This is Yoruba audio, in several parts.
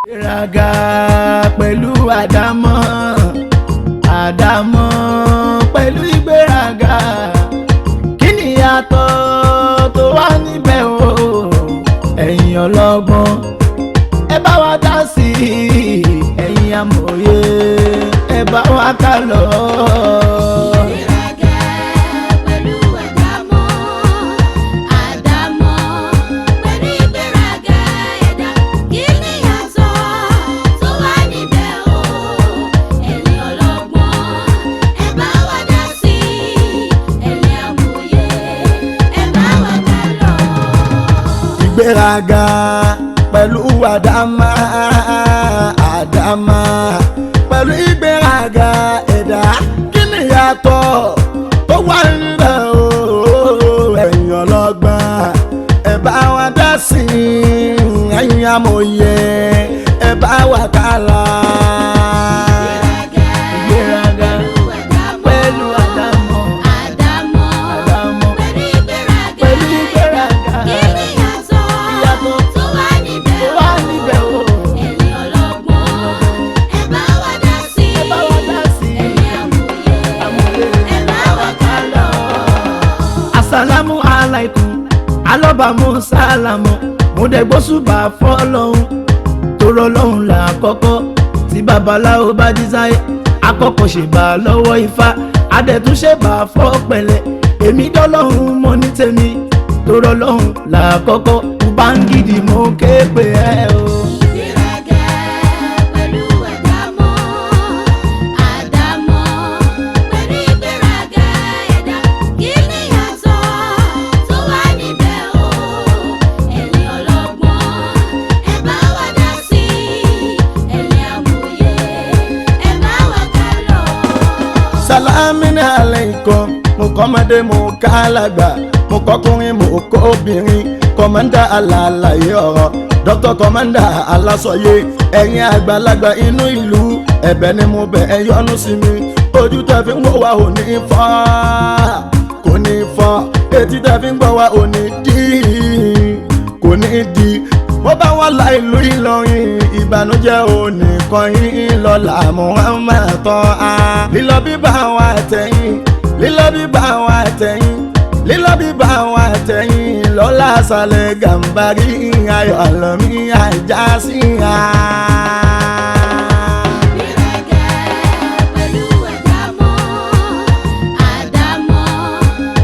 Ìgbéraga pẹ̀lú àdámọ́, àdámọ́ pẹ̀lú ìgbéraga, kí ni ìyàtọ̀ tó wà níbẹ̀ o? Ẹ̀yin ọlọ́gbọ́n, ẹ bá wa dá sí i. Ẹ̀yin amòye, ẹ bá wa ká lọ. Ìgbéraga pẹ̀lú àdámọ́, àdámọ́ pẹ̀lú ìgbéraga ẹ̀dá, kí ni ìyàtọ̀ tó wà níbẹ̀ o? Ẹ̀yin ọlọ́gbọ́n, ẹ bá wa dá sí i. Ẹ̀yin amòye, ẹ bá wa ká lọ. Ìgbéraga pẹ̀lú àdámá, àdámá pẹ̀lú ìgbéraga ẹ̀dá, kí ni ìyàtọ̀ tó wà níbẹ̀ o? Ẹ̀yin ọlọ́gbọ́n, ẹ bá wa dá sí i. Ẹ̀yin amòye, ẹ bá wa ká lọ. Ìgbéraga pẹ̀lú àdámọ́, àdámọ́ àdámọ́ pẹ̀lú ìgbéraga pẹ̀lú ìgbéraga, kí ni ìyàtọ̀ ìyàtọ̀ tó wà níbẹ̀ tó wà níbẹ̀ o? Ẹ̀yin ọlọ́gbọ́n, ẹ bá wa dá sí Ẹ bá wa dá sí i. Ẹ̀yin amòye, Amòye, ẹ bá wa ká lọ. Asalamu alaikum, alọ́bàmù sálámù, mo dẹ̀ gbósùbà fọ́lọ́hún torọ́ lọ́hún là kọ́kọ́. Tí babaláwo bá dísáyé, akọ́kọ́ ṣèbà lọ́wọ́ ifá, adẹ̀túnṣèbà fọ́pẹ̀lẹ̀. Èmi dọ́lọ́hún mọ́ ní tèmi, torọ́ lọ́hún là kọ́kọ́. Ubangidi, mo ké pè ẹ́ o. Ìgbéraga pẹ̀lú àdámọ́, àdámọ́ pẹ̀lú ìgbéraga ẹ̀dá, kí ni ìyàtọ̀ tó wà níbẹ̀ o? Ẹ̀yin ọlọ́gbọ́n, ẹ bá wa dá sí i. Ẹ̀yin amòye, ẹ bá wa ká lọ. Salamina aleikum, mo kọ́mọdé, mo kálàgbà, mo kọkùnrin, mo kọ obìnrin. Kọmọndà alàlàyé ọ̀rọ̀, dókítà kọmọndà alásọyé, ẹ̀yin àgbàlagbà inú ìlú, ẹ̀bẹ̀ ni mo bẹ̀, ẹ yọ́nú sí mi. Ojú tẹ́ fi ń wò wá ò ní fọ́, kò ní fọ́. Etí tẹ́ fi ń gbọ́ wá ò ní dí, kò ní di. Bó bá wà lá ìlú Ìlọrin, ìbànújẹ́ ò ní kọyìn lọ́la Muhammad tán á. Lílọ bíbá wa tẹ̀yìn, lílọ bíbá wa tẹ̀yìn, lílọ bíbá wa tẹ̀yìn lọ́la sàlẹ̀ Gàmbàrí, ayọ̀ àlọ́mí àjà sí i. Ìgbéraga pẹ̀lú àdámọ́, àdámọ́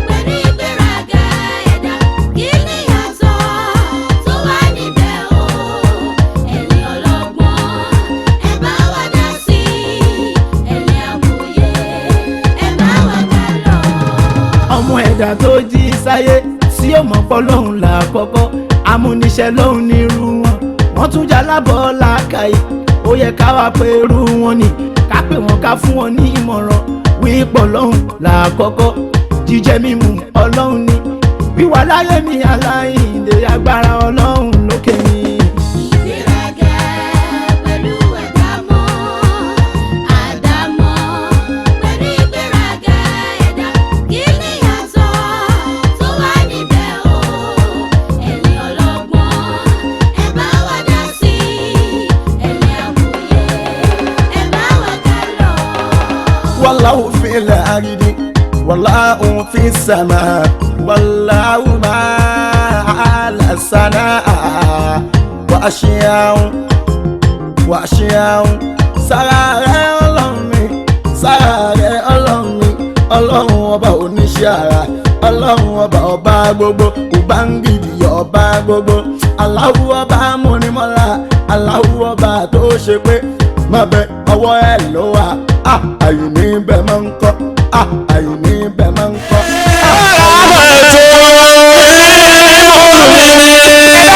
pẹ̀lú ìgbéraga ẹ̀dá, kí ni ìyàtọ̀ tó wà níbẹ̀ o? Ẹ̀yin ọlọ́gbọ́n, ẹ bá wa dá sí i. Ẹ̀yin amòye, ẹ bá wa ká lọ. Ọmọ ẹ̀dá tó jí sáyé tí ó mọ̀ pọ̀ lóhùn là kọ́kọ́, amúniṣẹ́ lóhùn nírú wọn, wọ́n tún jalábọ̀ làákàyè. Ó yẹ ká wá pé irú wọn ni ká pè wọ́n, ká fún wọn ní ìmọ̀ràn wípọ̀ lóhùn là kọ́kọ́. Jíjẹ mímu ọlọ́hun ni, wíwà láyé mi aláìndè, agbára ọlọ́hun lókè mi. Ìgbéraga pẹ̀lú àdámọ́, àdámọ́ pẹ̀lú ìgbéraga ẹ̀dá, kí ni ìyàtọ̀ tó wà níbẹ̀ o? Ẹ̀yin ọlọ́gbọ́n, ẹ bá wa dá sí i. Ẹ̀yin amòye, ẹ bá wa ká lọ. Wallahu fil ardi, wallahu fis sama, wallahu ma ala sanaa wa ashiya'u wa ashiya'u. Sára rẹ̀ ọlọ́run mi, sára rẹ̀ ọlọ́run mi, ọlọ́run ọba oníṣẹ́ ara, ọlọ́run ọba, ọba gbogbo, Ubangidi, ọba gbogbo, Aláwo ọba amúnimọ́lá, Aláwo ọba tó ṣe pé má bẹ ọwọ́ ẹ̀ ló wà á, àyìní bẹ́ẹ̀ máa ń kọ́ á, àyìní bẹ́ẹ̀ máa ń kọ́.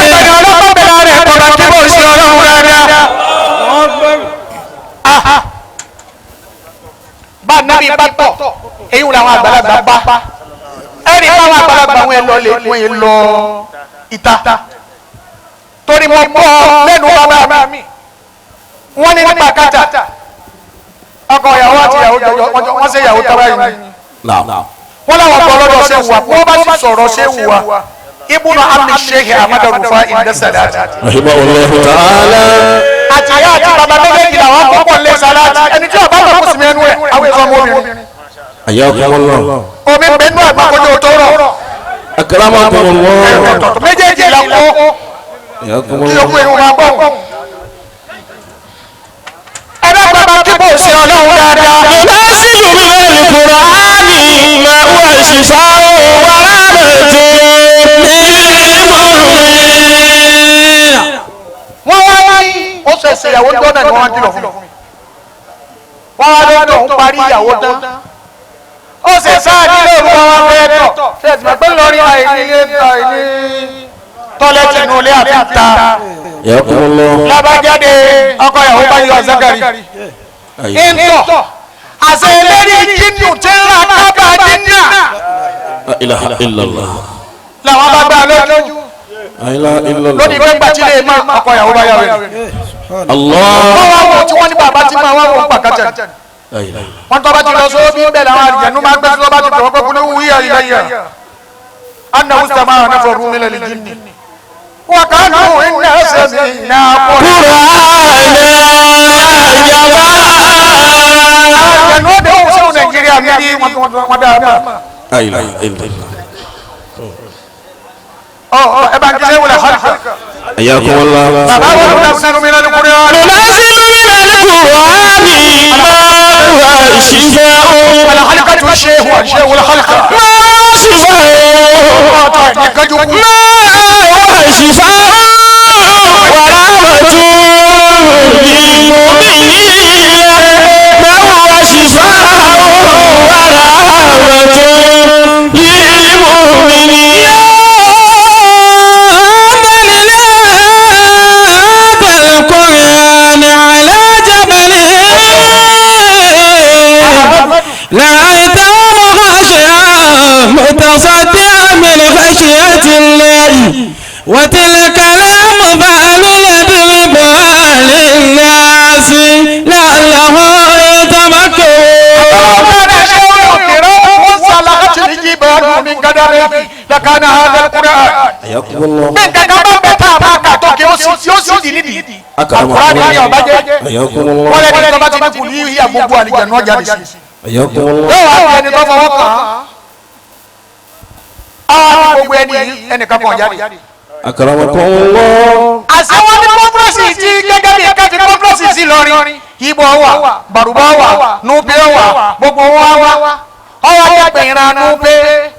Ẹ̀dá ọlọ́pàá bẹ̀rẹ̀ rẹ̀ kọ̀ọ̀kan kí bó ṣe ọlọ́run dáadáa. Bá nábì bá tọ̀, eyín làwọn àgbàlagbà bá ẹnì báwọn àgbàlagbà wọn lọ lè wọn yẹn lọ ìta, torí mo gbọ́ lẹ́nu bàbá mi, wọ́n ní nípa kàtà ọkọ ìyàwó àti ìyàwó jọjọ wọ́n ṣe ìyàwó tọ́ra yìí, wọ́n láwọn gbọ́ lọ́dọ̀ ṣé wà, wọ́n bá sì sọ̀rọ̀ ṣé wà ibùnà àmì Sheikh Ahmad Rufai Indasadat. Rahimahullahu ta'ala. Àtìyá àti bàbá méjèèjì làwọn kọ́kọ́ lé sàláàtì. Ẹni tí ọba bá kó sì mẹ́nu ẹ̀ àwọn èso ọmọ obìnrin. Ayakumullah. Omi bẹ́ẹ̀ nú àgbà kọjá tó rọ̀. Akramakumullah. Méjèèjì là kó kí okun irun máa bọ̀. Ẹ bá bàbá kí kò ṣe ọlọ́run dáadáa. Nunazzilu minal Qur'ani ma huwa shifaa'un wa rahmatun lil mu'minin. Wọ́n wá ní ó ṣẹ̀ṣẹ̀ ìyàwó jọ́nà ni wọ́n kìlọ̀ fún mi. Wọ́n wá lọ́dọ̀ ń parí ìyàwó tán. Ó ṣe sáà nílé òru wọn fẹ́ tọ̀. Ṣé ẹ̀sìn pé lórí àìní tọ́lẹ́tì inú ilé àti ta. Ayakumullah. Lábàjáde ọkọ ìyàwó bá yọ zákàrí. Ìntọ̀ àṣẹ eléré jínù tí ń ra kábà jínà. La ilaha illallah. Làwọn bá gbà lójú. La ilaha illallah. Lónìí pé ńgbà tí lè má ọkọ ìyàwó bá yà wẹ̀rẹ̀. Allah. Wọ́n wá wò tí wọ́n ní bàbá tí máa wá wò pàkàtà. La ilaha. Wọ́n tọ́ bá ti lọ sóbi bẹ́ẹ̀ làwọn àlùjànnú máa gbé tí wọ́n bá ti tọ̀ wọ́n pé kúlú wíyà ìlàyà. Annahu istama'a nafarun minal jinni. Wa kanu inna sami'na Àlùjànnú ó dé òun sí Nàìjíríà mi ní wọ́n dáa. La ilaha illallah. Ẹ bá ń kí sẹ́wọ̀n lẹ́kọ̀ọ́. Ayakumullah. Bàbá wọn ló ń sẹ́nu mi lẹ́nu kúrẹ́ ọ́. Nunazzilu minal Qur'ani ma huwa shifaa'un. Al-halqatu shehu shehu al-halqa. Ma huwa shifaa'un. Ma huwa shifaa'un wa rahmatun lil mu'minin. Ma huwa shifaa'un wa rahmatun lil mu'minin. القرآن على جبل لرأيته خاشعا متصدعا من خشية الله وتلك الأمثال نضربها للناس لعلهم يتفكرون. لكان هذا القرآن Ayakumullah. nǹkan kan bá bẹ tá a bá kà tó kí ó sì di nídìí. Àkùránì ní ọba jẹ́. Ayakumullah. Wọ́n lẹ́ni tó bá ti ní kù ní ìyá gbogbo àlìjẹ̀nú ọjà lè sí. Ayakumullah. Yóò wá bí ẹni tó fọwọ́ kàn án. Á ní gbogbo ẹni ẹnìkan kan jáde. Akramakumullah. Àṣẹ wọn ní kọ́ńfúrẹ́sì ti gẹ́gẹ́ bí kẹ́fì kọ́ńfúrẹ́sì sí lọ́rin. Ibo wà, Bàrùbá wà, Núpé wà, gbogbo wọn wá. Ọwọ́ akẹ́gbẹ̀ ìran Núpé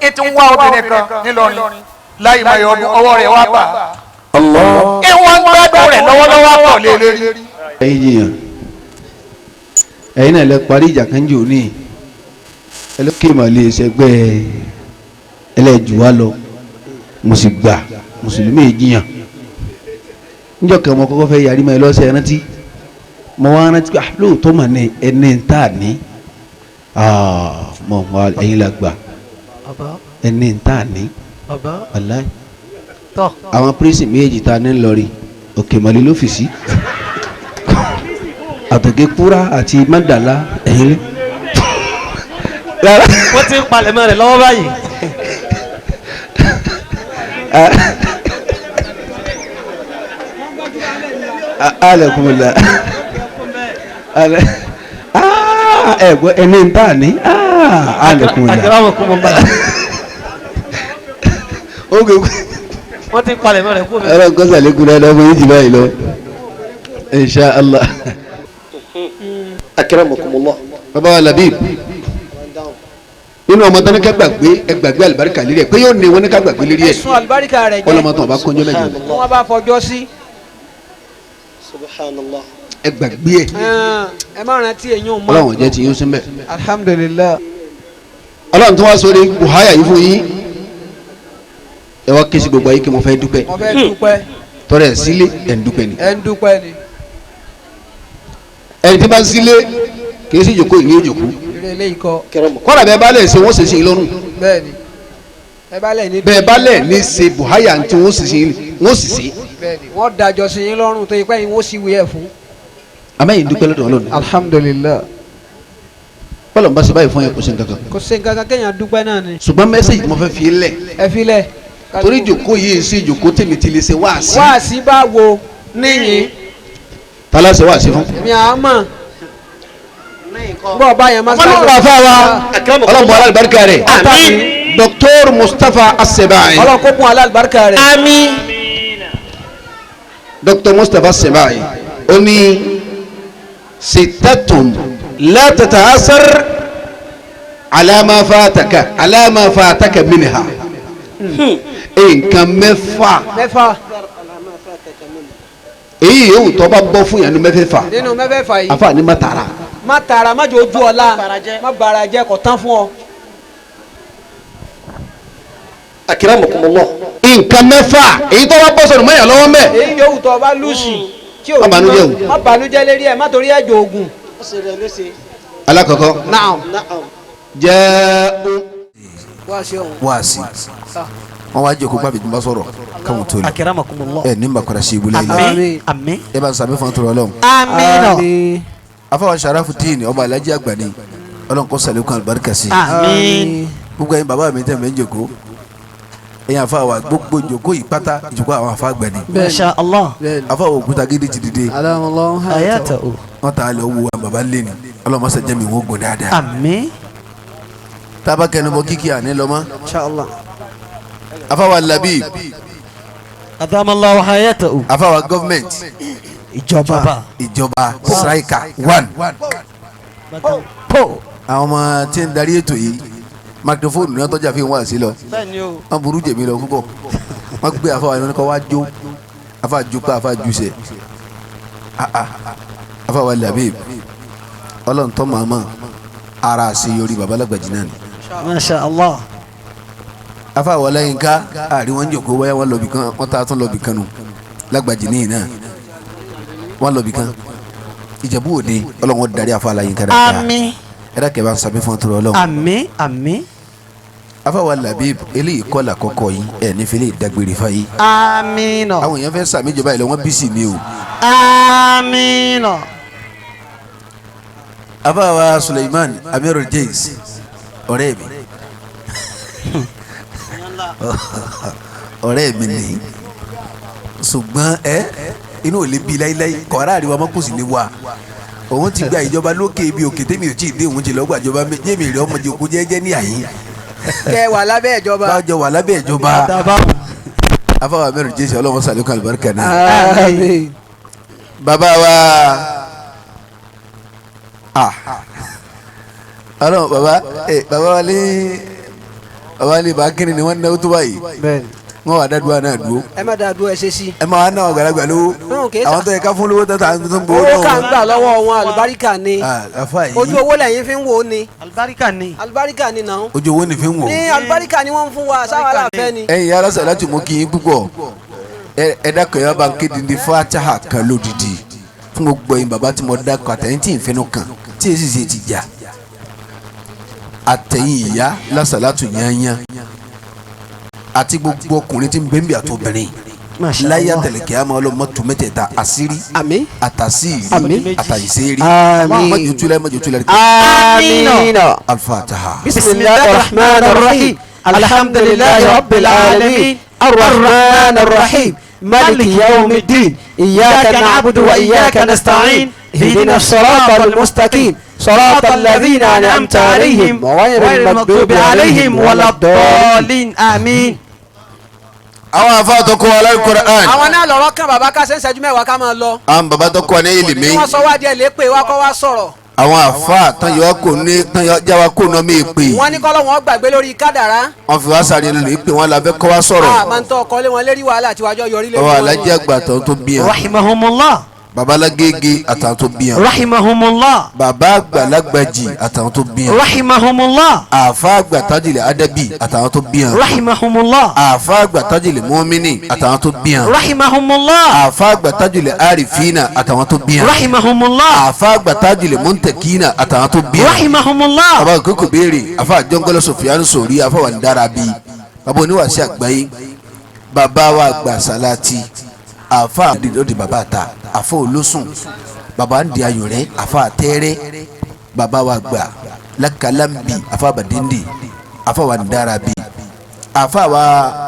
ètò ń wá obìnrin kan nílọrin. Láì mọ̀ ọdún ọwọ́ rẹ̀ wá bà. Allah. Ìwọ̀n gbádùn rẹ̀ lọ́wọ́lọ́wọ́ pọ̀ lé lérí. Ẹ̀yin jìyàn ẹ̀yin náà lẹ parí ìjà kan jò ní ẹlòkè màlẹ ṣẹgbẹ́ ẹlẹ́jù wa lọ. Mo sì gbà mùsùlùmí jìyàn níjọ́ kan mo kọ́kọ́ fẹ́ yarí mọ́ ẹ lọ́sẹ̀ rántí mo wá rántí pé lóòótọ́ mà ní ẹni tá a ní mọ̀ ẹ̀yin la gbà ẹni tá a ní wàláhì àwọn pírísì méjì tá a ní lọrí òkè màlẹ ló fi sí àtòkè kúrá àti mọ́dàlá ẹ̀yìn rẹ̀. Wọ́n ti ń palẹ̀mọ́ rẹ̀ lọ́wọ́ báyìí. Alẹ́kùnmọ̀lá ẹ gbọ́ ẹni ń tà ní alẹ́kùnmọ̀lá. Wọ́n ti ń palẹ̀mọ́ rẹ̀ kú mi. Ọlọ́run kọ́sà lẹ́kùn náà lọ́wọ́ yìí jù báyìí lọ. Insha Allah. Akramakumullah. Bàbá wa Labib nínú ọmọ tán ní ká gbàgbé ẹ gbàgbé àlùbáríkà lérí ẹ pé yóò ní wọn ní ká gbàgbé lérí ẹ ẹ̀sùn àlùbáríkà rẹ̀ jẹ́ ọlọmọ tán ọba kọjọ mẹ́jọ tí wọ́n bá fọjọ́ sí. Subhanallah. ẹ gbàgbé ẹ ẹ má rántí eyín o mọ́. Ọlọ́run jẹ́ ti yín sínbẹ̀. Alhamdulillah. Ọlọ́run tó wá sórí buhaya yìí fún yín ẹ wá ké sí gbogbo ayé kí mo fẹ́ dúpẹ́. Mo fẹ́ dúpẹ́. Tọrẹ ẹ sílé ẹ ń dúpẹ́ ni. Ẹ ń dúpẹ́ ni. Ẹni tí bá ń sílé kì í sì jòkó ìní òjòkó. Eré eléyìí kọ. Kọ́ra bẹ́ẹ̀ bá lẹ̀ ṣe wọ́n ṣe sí i lọ́rùn. Bẹ́ẹ̀ni. Ẹ bá lẹ̀ ní. Bẹ́ẹ̀ bá lẹ̀ ní ṣe buhaya tí wọ́n ṣe sí i wọ́n sì ṣe. Bẹ́ẹ̀ni wọ́n dájọ́ sí yín lọ́rùn tó yẹ pé yín wọ́n sì wí ẹ̀ fún. Àmọ́ dúpẹ́ lọ́dọ̀ Ọlọ́run. Alhamdulillah. Bọ́lá ń bá ṣe báyìí fún yẹn kò sí nǹkan kan. Kò sí nǹkan kan kéèyàn dúpẹ́ náà ni. Ṣùgbọ́n mẹ́sẹ̀gì mo fẹ́ fi lẹ̀. Ẹ fi lẹ̀. Torí ìjòkó yìí sí ìjòkó tèmi ti lè ṣe wáàsí. Wáàsí bá wo níyìn. Tala ṣe wá sí fún. Mi à mọ̀. Bọ́ bá yẹn máa ọlọ́run bá fà wá ọlọ́run bọ́ alábàárikà rẹ̀. Àmín. Dr. Mustapha As-Sebai. Ọlọ́run kó kún alábàárikà rẹ̀. Àmín. Dr. Mustapha As-Sebai ó ní sitatun la tata'asar ala ma fataka ala ma fataka minha. Nǹkan mẹ́fà. Mẹ́fà. Èyí yòówù tó bá bọ́ fún yàn ní mẹ́fẹ̀ẹ̀fà. Nínú mẹ́fẹ̀ẹ̀fà yìí. Àfààní má tara. Má tara, má jẹ́ ojú ọ̀la, má bara jẹ́, kò tán fún ọ. Akramakumullah. Nǹkan mẹ́fà èyí tó bá bọ́ sọ̀rọ̀ mọ́yàn lọ́wọ́ mẹ́. Èyí yòówù tó bá lùsì tí ò Má banújẹ́ o. Má banújẹ́ lérí ẹ̀, má torí ẹ̀ jò oògùn. Alákọ̀ọ́kọ́. Naam. Jẹ́ wáàsí wọn wá jẹ́ kó gbàgbé jùmọ̀ sọ̀rọ̀ káwọn tó lè. Akramakumullah. Ẹ ní mbàkúrà sí ibùdó ilé. Àmín. Àmín. Ẹ bá ń sàmì fún ọtọrọ Ọlọ́run. Àmín. Afọwọ́ Sharafudeen ọba alájí àgbà ni Ọlọ́run kó sàlékún àlùbáríkà sí. Àmín. Gbogbo ẹ̀yin bàbá mi tẹ̀ mí ń jòkó ẹ̀yin àfa wa gbogbo jòkó yìí pátá jòkó àwọn àfa àgbà ni. Masha Allah. Afa wa òkúta gidi ti dìde. Ayatahu. Wọ́n ta lọ wo àwọn bàbá lé ni Ọlọ́run mọ́sá jẹ́ mi wọ́n gùn dáadáa. Àmín. Tábà kẹnubọ kíkì àní lọ́mọ. Insha Allah. Afa wa Labib. Adamallahu hayatahu. Afa wa gọ́fìmẹ̀ntì. Ìjọba. Ìjọba striker one. Po. Àwọn ọmọ tí ń darí ètò yìí microphone ní wọ́n tọ́jà fi ń wá sí lọ. Wọ́n burú jèmi lọ púpọ̀. Wọ́n gbé àfa wa ní kọ́ wá jó. Afa jó pa afa ju sẹ̀. Afa wa Labib. Ọlọ́run tọ́ màmá ara àṣeyọrí babalágbàjì náà ni. Masha Allah. Afa wa Ọláyínká àrí wọn jòkó wáyà wọn lọ bì kan wọn ta tún lọ bì kan nù lágbàjì níyì náà wọn lọ bì kan Ìjẹ̀bú Òde Ọlọ́run darí afa Ọláyínká dáadáa. Àmín. Ẹ dákẹ́ bá ń sàmì fún ọtúrọ̀ Ọlọ́run. Àmín. Àmín. Afa wa Labib eléyìí kọ́ la kọ́kọ́ yìí ẹ̀ nífẹ̀ẹ́ lè dágbére fa yìí. Àmín. Àwọn èèyàn fẹ́ sàmì ìjọba yìí lọ wọ́n bísí ni o. Àmín. Afa wa Suleiman Amirul James ọ̀rẹ́ mi ọ̀rẹ́ mi ni ṣùgbọ́n ẹ inú ò lè bí láíláí kọ́ra àríwá mọ́ kò sì ní wà òun ti gba ìjọba lókè ibi òkè tèmi ò tí ì dé òun ti lọ gba ìjọba jẹ́mi rẹ̀ ọmọ jòkó jẹ́jẹ́ ní àyín. Kẹ wà lábẹ́ ìjọba. Bájọ wà lábẹ́ ìjọba. Afáwọn Amirul James Ọlọ́run sàlékún àlùbáríkà náà. Àmín. Bàbá wa Ọlọ́run bàbá bàbá wa ní bàbá ní bàákìrì ni wọ́n náwó tó báyìí wọ́n wà dádúrà náà dúró. Ẹ má dáa dúró ẹ ṣe sí. Ẹ máa ná àgbàlagbà lówó àwọn tó yẹ ká fún lówó tó ta tó ń gbowó Owó náà. kà ń gbà lọ́wọ́ wọn àlùbáríkà ni. Àfa yìí Ojú owó lẹ́yìn fi ń wò ó ni. Àlùbáríkà ni. Àlùbáríkà ni náà. ojú owó ni fi ń wò. Ní àlùbáríkà ni wọ́n ń fún wa sáwà láàfẹ́ ni. Ẹ̀yin yàrá sàlátì mú kí yín púpọ̀ ẹ dákọ̀ yàrá bá ń kéde ní fataha kan lódìdí fún gbogbo ẹ̀yin bàbá tí mo dákọ̀ àtẹ̀yìn tí ìfẹ́nu kan tí èsì ṣe ti jà àtẹ̀yìn ìyá lásàlátù yányán àti gbogbo ọkùnrin tí ń bẹ́ẹ̀ bí àtobìnrin láyé àtẹlẹkẹ́ àmọ́ ọlọ́mọ tó mẹ́tẹ̀ẹ̀ta àṣírí àtàṣírí àtàṣírí mọ̀jọ́tulẹ̀ mọ̀jọ́tulẹ̀. Àmín. Al-Fatiha. Bismillahir rahmanir rahim. Alhamdulillahi rabbil alamin. Arrahmanir rahim. Maliki yawmiddin. Iyyaka na'budu wa iyyaka nasta'in. اهدنا الصراط المستقيم صراط الذين أنعمت عليهم غير المغضوب عليهم ولا الضالين آمين. Àwọn afa tó kọ́ wa l'Al-Qur'an. Àwọn náà lọ́rọ̀ kan bàbá ká ṣe ń ṣẹ́jú mẹ́wàá ká máa lọ. Àwọn bàbá tó kọ́ wa ní ìlìmí. Kí wọ́n sọ wá díẹ̀ lépè wá kọ́ wá sọ̀rọ̀. Àwọn afa tán yọ kó ní tán yọ jáwa kó nà mí pè. Wọ́n ní kọ́lọ́ wọn gbàgbé lórí kádàrá. Wọ́n fi wá sáré lórí pé wọ́n la fẹ́ kọ́ wa sọ̀rọ̀. A máa ń tọ́ ọkọ lé wọn lérí wàhálà àti wájọ́ yọrí lérí Ọwọ́ wọn. alájí àgbà tó tó bí yẹn. Rahimahumullah. Babalagége àtàwọn tó bí yẹn. Rahimahumullah. Bàbá àgbàlagbàjì àtàwọn tó bí yẹn. Rahimahumullah. Àfa àgbà tajìlẹ̀ adabi àtàwọn tó bí yẹn. Rahimahumullah. Àfa àgbà tajìlẹ̀ mọ́mìnì àtàwọn tó bí yẹn. Rahimahumullah. Àfa àgbà tajìlẹ̀ àrífínà àtàwọn tó bí yẹn. Rahimahumullah. Àfa àgbà tajìlẹ̀ mọ́ntẹ̀kínà àtàwọn tó bí yẹn. Rahimahumullah. Bàbá kókò béèrè àfa àjọngọlọ Sọfìyanu sòrí àfa wà ní dára bíi bàbá oníwàásí àgbáyé bàbá wa àgbà sàláàtì àfa òdi bàbá ta àfa olósùn bàbá ń di ayò rẹ àfa àtẹrẹ bàbá wa gbà lákàlámbì àfa bàdíndì àfa wa ń dára bí àfa wa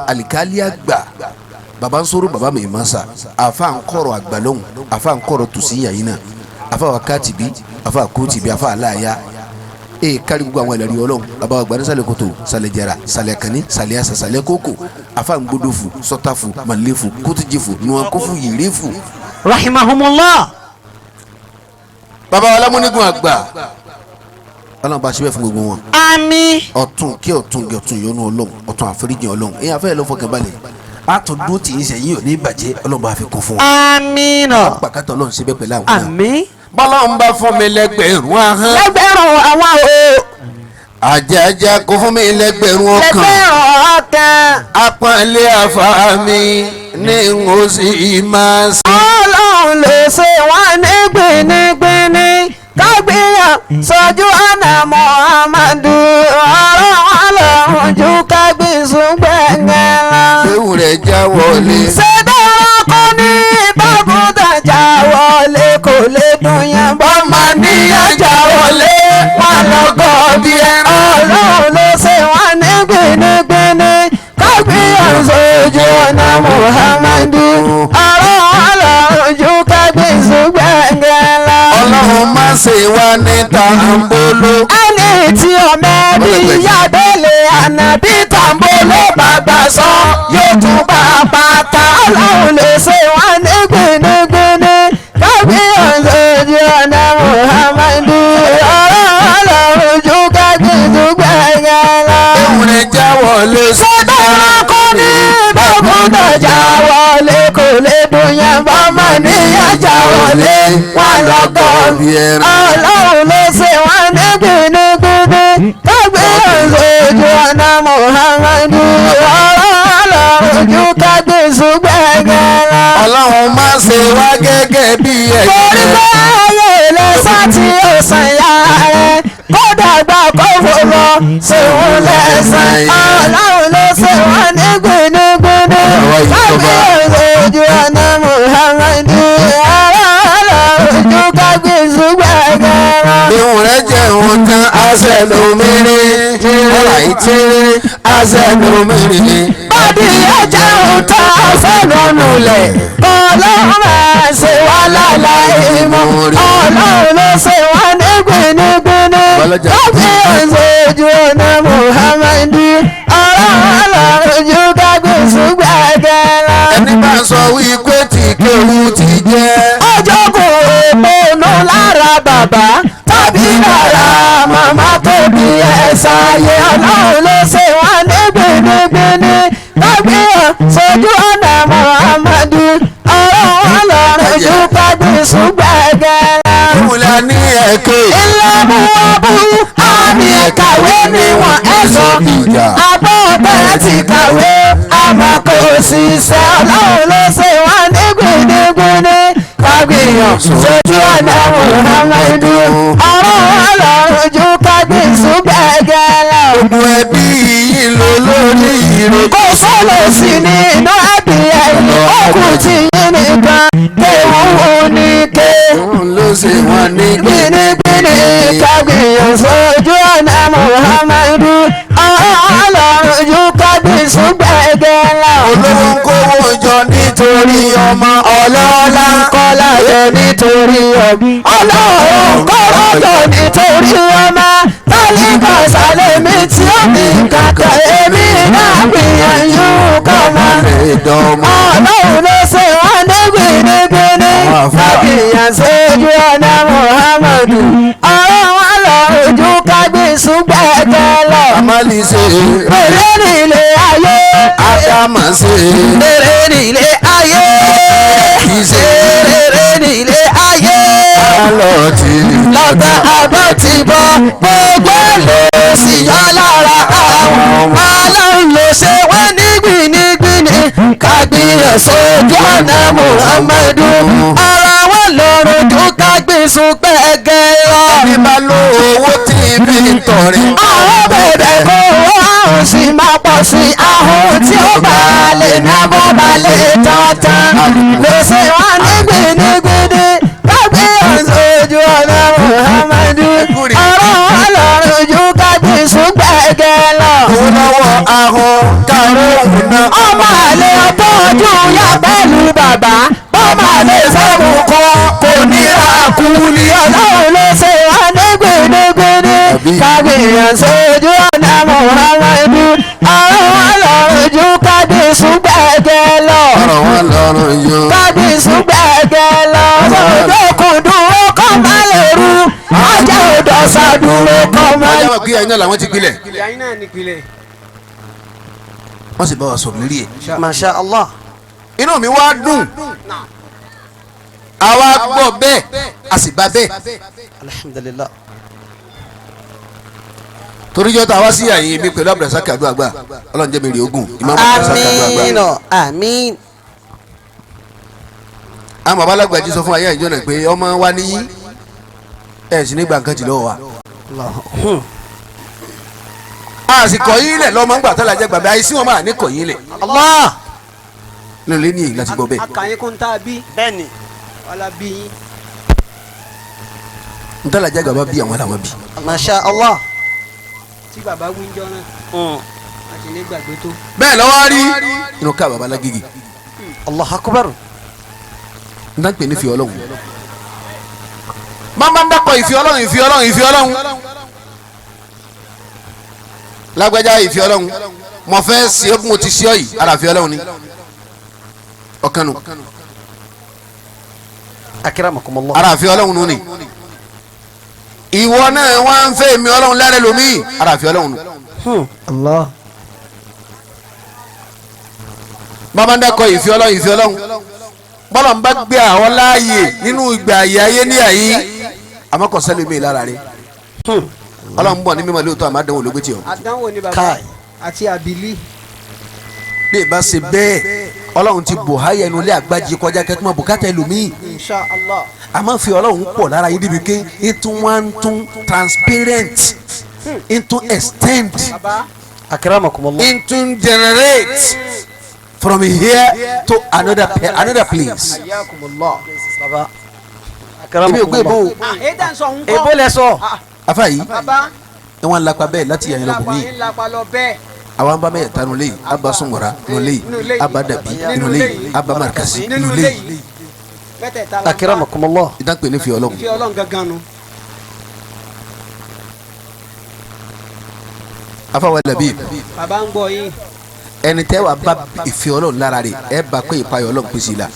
alikali àgbà Baba ń sọ̀rọ̀ baba mi ma sa àfa ń kọ̀rọ̀ àgbàlóhùn àfa ń kọ̀rọ̀ tòsí yàyín náà àfa wa kátìbí àfa kóòtìbí àfa aláya ee kárí gbogbo àwọn ẹlẹ́rìí ọlọ́run baba wa gbani sálẹ̀ kótó sálẹ̀ jara sálẹ̀ kàní sálẹ̀ asa sálẹ̀ kókò àfa ń gbódòfù sọ́tàfù màlẹ́fù kótójìfù nuwankófù yìrìfù. Rahimahumullah. Baba wa lámúnigun àgbà ọlọ́run bá ṣe bẹ́ẹ̀ fún gbogbo wọn. Àmín. Ọ̀tún kí ọ̀tún kí ọ̀tún ìyọ́nú ọlọ́run ọ̀tún àforíjì ọlọ́run èyàn afẹ́ ló fọkàn balẹ̀ àtúndó tì í sẹ́yìn ò ní bàjẹ́ ọlọ́run bá fi kún fún wa. Àmín. Pàkátà ọlọ́run ṣe bẹ́ẹ̀ pẹ̀lú àwọn náà. Àmín. Bọ́lọ́run bá fún mi lẹ́gbẹ̀rún ahọ́n. Lẹ́gbẹ̀rún àwọn o. Àjàjà kò fún mi lẹ́gbẹ̀rún ọkàn. Lẹ́gbẹ̀rún ọkàn. Apọ̀nlé àfa mi ní n ó sì máa ṣe. Ọlọ́run lè ṣe wọ́n ní gbinigbini kágbéyà sójú ọ̀nà Muhammadu ọ̀rọ̀ ọlọ́run ju kágbésùn gbẹ̀ngàn lọ. Ewu rẹ̀ já wọlé. Ṣé dára kọ́ ní bábúdà já wọlé kò lè dùn yẹn bọ́ máa níyà já wọlé wọn lọ́gọ́ bí ẹran. Ọlọ́run ló ṣe wọ́n ní gbinigbini kágbéyà sójú ọ̀nà Muhammadu ọ̀rọ̀ ọlọ́run ju kágbésùn gbẹ̀ngàn lọ. Ọlọ́run má ṣe wá ní tàǹbóló. Ẹni tí ọmọ ẹbí yàgbélé ànábì tàǹbóló bàbá sọ yóò tún bá a pátá. Ọlọ́run lè ṣe wọ́n ní gbinigbini kábíyàn sójú ọ̀nà Muhammadu ọ̀rọ̀ ọlọ́run ju kábíyàn gbẹ̀ngàn lọ. Ewu rẹ̀ já wọlé. Ṣé dára kọ́ ní bọ́kútà já wọlé kò lè dùn yẹn bọ́ mọ̀ níyà já wọlé wọn lọ́gọ́ Bí ẹran. Ọlọ́run ló ṣe wọ́n ní gbinigbini kágbéyàn sójú ọ̀nà Muhammadu ọlọ́run ju kágbésù gbẹ̀ngàn lọ. Ọlọ́run má ṣe wá gẹ́gẹ́ bí ẹ̀jẹ̀. Torí pé ayé lẹ́sà tí ó sàn yá rẹ̀ kó dàgbà kó fò lọ ṣòun lẹ́sàn. Ọlọ́run ló ṣe wọ́n ní gbinigbini kágbéyàn sójú ọ̀nà Muhammadu ọlọ́run ju kágbésù gbẹ̀ngàn lọ. Ihun rẹ̀ jẹun tán aṣẹ lómìnirí. Ọ̀rọ̀ ìtìrí aṣẹ lómìnirí. Bọ́dì ẹja ń ta fẹ́lọ́nù lẹ̀. Ọlọ́run máa ṣe wá láláì mọ́. Ọlọ́run ló ṣe wá ní gbinigbini. Kábí ọ̀ṣọ́jú ọ̀nà Muhammadu. Ọlọ́run ju kágbèsù gbàgẹ́ lọ. Ẹni bá sọ wípé tí kéwú ti jẹ́. Ọjọ́ kò èèpọ̀nù lára bàbá tàbí lára màmá tó bí ẹ̀sà ayé. Ọlọ́run ló ṣe wá ní gbinigbini. Kábí ọ̀ṣọ́jú ọ̀nà Muhammadu. Ọlọ́run ju kágbèsù gbàgẹ́ lọ. Ìwúlẹ̀ ní ẹ̀kẹ́. Ilé mú ọbú àmì ẹ̀kàwé níwọ̀n ẹ̀sọ́. Àbọ̀ bẹ́ẹ̀ ti kàwé àmọ́ kò ṣiṣẹ́. Ọlọ́run ló ṣe wá ní gbinigbini. Kágbìyàn sójú ọ̀nà Muhammadu. Ọ̀rọ̀ ọlọ́run ju kágbìsù gbẹ̀gẹ̀ lọ. Gbogbo ẹbí yìí ló lórí ire. Kò sọ́lọ̀ sí ní inú ẹbí ẹ̀yìn. Ó kù tí yín nìkan. Kéwù ó ní ké Òun ló ṣe wọ́n ní gbinigbini kágbìyàn sójú ọ̀nà Muhammadu ọlọ́run ju kágbìsù gbẹ̀gẹ̀ lọ. Olówó ń kówó jọ nítorí ọmọ. Ọlọ́lá ń kọ́lá yẹ nítorí ọ̀gbìn. Ọlọ́run kọ́rọ́ jọ nítorí ọmọ. Tálíkà sálẹ̀ mi tí ó ní kàkà èmi náà gbìyànjú kọ́mọ. Ìdánmọ́. Ọlọ́run ló ṣe wọ́n ní gbinigbini. Kágbìyàn sójú ọ̀nà Muhammadu. Ọ̀rọ̀ wọn lọ ojú kágbìsù gbẹ̀gẹ̀ lọ. Amali ṣe. Èrè nílé ayé. Ádámà ṣe. Èrè nílé ayé. Ìṣe. Èrè nílé ayé. Alọ́ ti. Lọ́gbà àbọ̀ ti bọ̀ gbogbo ló sì yọ lára àwọn. Ọlọ́run ló ṣe wọ́n ní gbinigbini. Kágbìyàn sójú ọ̀nà Muhammadu. Ara wọn lọ́rùn tó kágbìsù gbẹ̀gẹ̀ lọ. Ẹni bá lo owó tí fi ń tọrẹ. Àwọn bẹ̀rẹ̀ kó wọ́n sì máa pọ̀ sí ahọ́n tí ó bá lè ná bó bá lè tọ̀tàn. Ló ṣe wọ́n ní gbinigbini. Kágbìyàn sójú ọ̀nà Muhammadu. Ọ̀rọ̀ ọlọ́run ju kágbìsù gbẹ̀gẹ̀ lọ. Owó lọ́wọ́ ahọ́n. kàró òun. Ọmọ àlè tọ́jú ya pẹ̀lú bàbá. Bọ́mọ àlè sọ́mu kọ́ kò ní àkú ni ọlọ́run ló ṣe wá ní gbèdégbèdé. Kábíyàn sójú ọ̀nà Muhammadu. Ọ̀run wọn lọ́rùn ju kábíyèsú gbẹ̀gẹ̀ lọ. Ọ̀rọ̀ wọn lọ́rùn yó. Kábíyèsú gbẹ̀gẹ̀ lọ. Sọ̀dọ̀ kò dúró kọ́ má lè rú. Ajá òdòṣà dúró kọ́ má lè Ọjà wà pé ẹ̀yin náà làwọn ti gbilẹ̀. Ìyá náà nípìnlẹ̀. Wọ́n sì bá wa sọ̀rọ̀ lérí ẹ̀. Masha Allah. Inú mi wá dùn. Àwa gbọ́ bẹ́ẹ̀ a sì bá bẹ́ẹ̀. Alhamdulillah. Toríjọ́ tá a wá sí àyè mi pẹ̀lú Abdulrasaq Aduagba Ọlọ́run jẹ́ mi rí ogun Imam Abdulrasaq Aduagba. Àmín àmín. Àwọn baba alágbàjì sọ fún ayé ìjọ náà pé ọmọ wa níyí ẹ̀ sì ní gbà nǹkan jì lọ́wọ́ wa. A sì kọ̀ yín lẹ̀ lọ́mọ ńgbà tó lajẹ́ gbàgbé àìsí wọn máa ní kọ̀ yín lẹ̀. Allah. Nínú ilé ní èyí láti gbọ́ bẹ́ẹ̀. Akànyìn kún tá a bí. Bẹ́ẹ̀ni. Wàlá bí yín. Ntàlàjẹ́ gbàgbá bí àwọn làwọn bí. Masha Allah. Tí bàbá wíjọ náà. Àti ní gbàgbé tó. Bẹ́ẹ̀ lọ́wọ́ rí inú ká baba lágége. Allah akbar. N tá n pè ní ìfẹ́ Ọlọ́run. Máa ń dákọ̀ ìfẹ́ Ọlọ́run ìfẹ́ Ọlọ́run ìfẹ́ Ọlọ́run. Lágbájá ìfẹ́ Ọlọ́run. Mo fẹ́ ṣe é bí mo ti ṣe ọ́ yìí ara ìfẹ́ Ọlọ́run ni. Ọ̀kan nù. Akramakumullah. Ara ìfẹ́ Ọlọ́run nù ni. Ìwọ náà wá ń fẹ́ mi Ọlọ́run lára ẹlòmíì ara ìfẹ́ Ọlọ́run nù. Allah. Bàbá ń dákọ̀ ìfẹ́ Ọlọ́run ìfẹ́ Ọlọ́run. Bọ́lá ń bá gbé àwọn láàyè nínú ìgbà ayé ayé ní àyí àmọ́ kò sẹ́lẹ̀ mi lára rẹ̀. Ọlọ́run bọ̀ ní mímọ́ lóòótọ́ àmọ́ àdánwò ló gbé tì ọ́. Àdánwò ni bàbá Káì. àti àbílí. Bí ìbá ṣe bẹ́ẹ̀ Ọlọ́run ti bò háyà ẹnu ilé àgbájì kọjá kẹ́tùmọ̀ bùkátà ẹlòmíì. Insha Allah. Àmọ́ fi Ọlọ́run pọ̀ lára yín débi pé ètò wa ń tún transparent ètò extend Bàbá. Akramakumullah. ètò generate from here to another another place. Ayakumullah. Baba. Ibi ògbé ìbò Èyí tẹ̀ ń sọ ń kọ́. Èbó lẹ sọ. afa yìí Bàbá. ẹ wọn lapa bẹ́ẹ̀ láti yàn Ńlapa lọkùnrin yìí ńlapa lọ bẹ́ẹ̀. àwọn bá mẹ́yẹ̀ta nulẹ̀ yìí abba sunwara nulẹ̀ yìí abba dabi nulẹ̀ yìí abba markasi nulẹ̀ yìí Mẹ́tẹ̀ẹ̀ta la ń bá. Akramakumullah. ìdáǹpẹ̀ ní fi Ọlọ́run. Ìfẹ́ Ọlọ́run gangan nu. afa wa labi Bàbá ń gbọ́ yín. ẹni tẹ́ wàá bá ìfẹ́ Ọlọ́run lára rẹ̀ ẹ bá pé ìpayọ̀ Ọlọ́run pèsè la.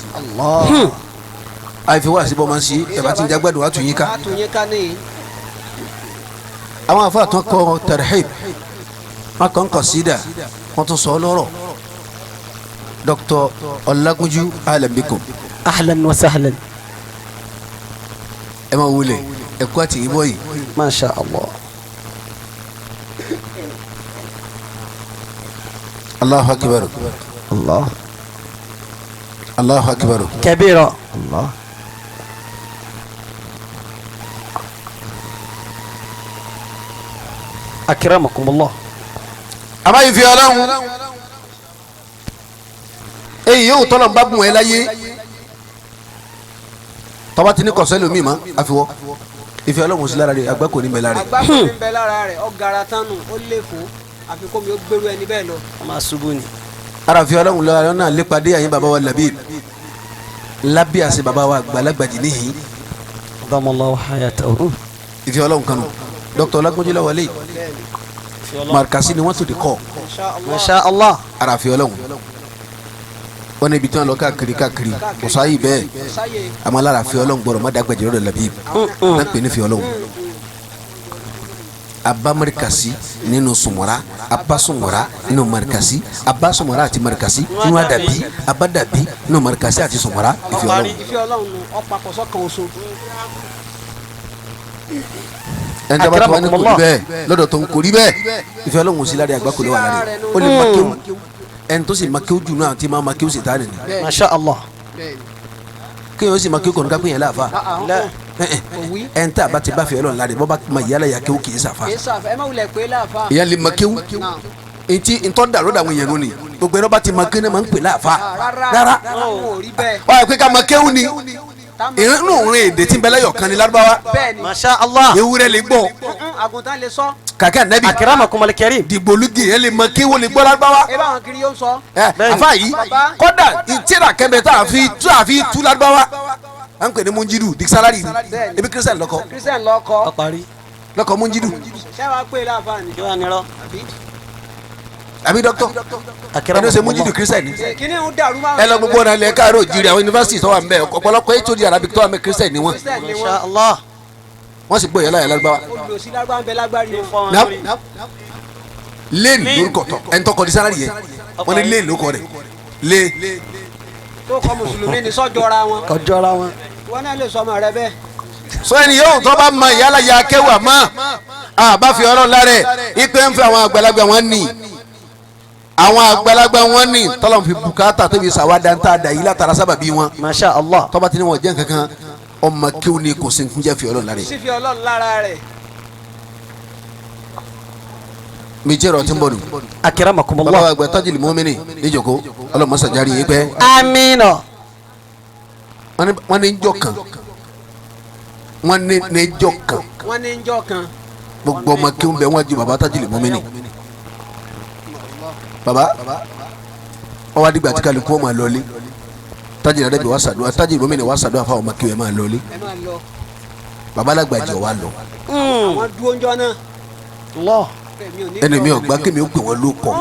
Àìfi wá síbọ̀ máa ń ṣe ẹ bá ti ń jágbádùn wàá tún yín ká. A tún yín ká níyì. Àwọn afa tún kọ tarhib wọn kàn kọ sídà wọn tún sọ lọ́rọ̀ Dr. Ọlágúnjú ahlan bikum Ahlan wa sahlan. ẹ máa wulẹ̀ ẹ kú àtìyìn bọ́ yìí. Masha Allah. Allahu akbar Allah. Allahu akbar. Kabira. Allah. Akramakumullah. Àmọ́ ìfẹ́ Ọlọ́run èyí yóò tọ́lọ̀ ń bá bùn ẹ láyé tọ́ba ti ní kọ̀sẹ́ lómi mọ́ àfiwọ́ ìfẹ́ Ọlọ́run sí lára rẹ̀ àgbá kò ní bẹ lára rẹ̀. Àgbákò ní bẹ lára rẹ̀ ọ̀gara tánu ó léfò àfi kó mi ó gbèrú ẹni bẹ́ẹ̀ lọ. A máa ṣubú ni. Ara ìfẹ́ Ọlọ́run lọ́la náà lépa dé àyín baba wa Labib lábẹ́ àṣẹ baba wa àgbàlagbàjì níhìn Adamallahu hayatahu. ìfẹ́ Ọlọ́run kanu Dr. Ọlágúnjú lọ́wọ́lé markasi ni wọ́n tó di kọ́ Insha Allah. Masha Allah. ara ìfẹ́ Ọlọ́run wọ́n ní ibi tí wọ́n lọ káàkiri káàkiri kò sáyé bẹ́ẹ̀ Sáyé àmọ́ lára ìfẹ́ Ọlọ́run gbọ́dọ̀ má dàgbàjì lọ́dọ̀ Labib náà pè ní ìfẹ́ Ọlọ́run aba marikasi nínú sumura aba sumura nínú marikasi aba sumura àti marikasi nínú adabi aba dabi nínú marikasi àti sumura ìfẹ́ Ọlọ́run. ìfẹ́ Ọlọ́run nu ọ̀pá kọ̀sọ́ kan oṣù. ẹni tí a bá tó wá ní kò rí bẹ́ẹ̀ lọ́dọ̀ tó ń kò rí bẹ́ẹ̀ ìfẹ́ Ọlọ́run sí lára àgbákò ló wà lára rẹ̀ ó lè má kéwù ẹni tó sì má kéwù jù náà tí má má kéwù sì tá nìyí Masha Allah. kéèyàn ó sì má kéwù kọ̀ọ̀nù kápẹ́ yẹn láàfa Òwí. ẹni tí a bá ti bá fẹ́ Ọlọ́run lára rẹ̀ bọ́ bá ma yálà yà kéwù kì í sàfa Kì í sàfẹ́ ẹ má wulẹ̀ pé láàfa. ìyá lè má kéwù etí ntọ́ dàrú dàwọn èèyàn nù ni gbogbo ẹni bá ti má kéwù náà máa ń pè láàfa rárá Wọn ò rí bẹ́ẹ̀. ọ yẹ pé ká má kéwù ni inú òun èdè tí ń bẹ lẹ́yọ̀ kan ní Lárúbáwá Bẹ́ẹ̀ni. Masha Allah. ewúrẹ́ lè gbọ́ Àgùntàn lè sọ. Kàkẹ́ nẹ́bí. Akramakumul karim. Dìgbòlugi yẹn lè mọ kí wọ́n lè gbọ́ lárúbáwá. Ẹ bá wọn kiri yóò sọ. Ẹ afa yìí kódà ìtìrà kẹmẹ tá a fi tú lárúbáwá. À ń pè ní Munjidu dikisálárì ebi kírísítẹ̀nì lọ́kọ. Kírísítẹ̀nì lọ́kọ. Lọ́kọ Munjidu. Ṣé wàá pè láǹfààní. Kí wàá nírọ. Àbí dọ́kítọ̀ ẹni ó ṣe Munjidu kírísítẹ̀nì. Kíní ń dàrú máa. Ẹ lọ gbogbo ọ̀nà ilẹ̀ káàárọ̀ òjìrì àwọn yunifásitì tó wà ń bẹ̀ ọ̀pọ̀lọpọ̀ HOD Arabic tó wà ń bẹ̀ kírísítẹ̀nì ni wọ́n. Masha Allah. Wọ́n sì gbọ́ ìyá láyà lárúbáwá. Olùsí lárúbáwá ń bẹ lágbárí wọn. Léèlì lórúkọ tọ ẹni tó kọ di sálárì yẹn wọ́n ní léèlì lórúkọ rẹ̀ lé. Tó kọ mùsùlùmí ni sọ́jọ́ra wọn. Kọjọ́ra wọn. Wọn náà lè sọ ọmọ rẹ bẹ́ẹ̀. Sọ ẹni yóò tó bá mọ ìyá láyà kẹwàá mọ́ àbá fi ọlọ́run lára ẹ̀ ipe ń fẹ́ àwọn àgbàlagbà wọn ní àwọn àgbàlagbà wọn ní tọ́lọ́mù fi bùkátà tóbi sàwádà ń tà dà yìí látara sábàbí wọn. Masha Allah. Tọ́ba tí ni wọ́n jẹ́ nǹkan kan ọmọ kí o ní kò sí ń jẹ́ fi ọlọ́run lára ẹ̀. Sí fi ọlọ́run lára rẹ̀. Mi jẹ́ ọ̀rọ̀ tí ń bọ̀ nù. Akramakumullah. Bàbá wa àgbà Tajul Mu'minin níjòkó ọlọ́mọ sàjárì yìí pẹ́. Amina. Wọ́n ní njọ́ kan. Wọ́n ní njọ́ kan. Wọ́n ní njọ́ kan. Gbogbo ọmọ kí n bẹ wọ́n ju bàbá Tajul Mu'minin. Bàbá ọwọ́ adigun àti kálukú ọmọ àlọ́lé. Tajul Adabi wa sàdúrà Tajul Mu'minin wa sàdúrà fáwọn ọmọ kí wọ́n máa lọ́lé. Bàbá alágbàjọ wa lọ. Àwọn dúró njọ́ náà. Allah. Ẹnu mi ò gbà kí mi ó pè wọ́n ló kọ̀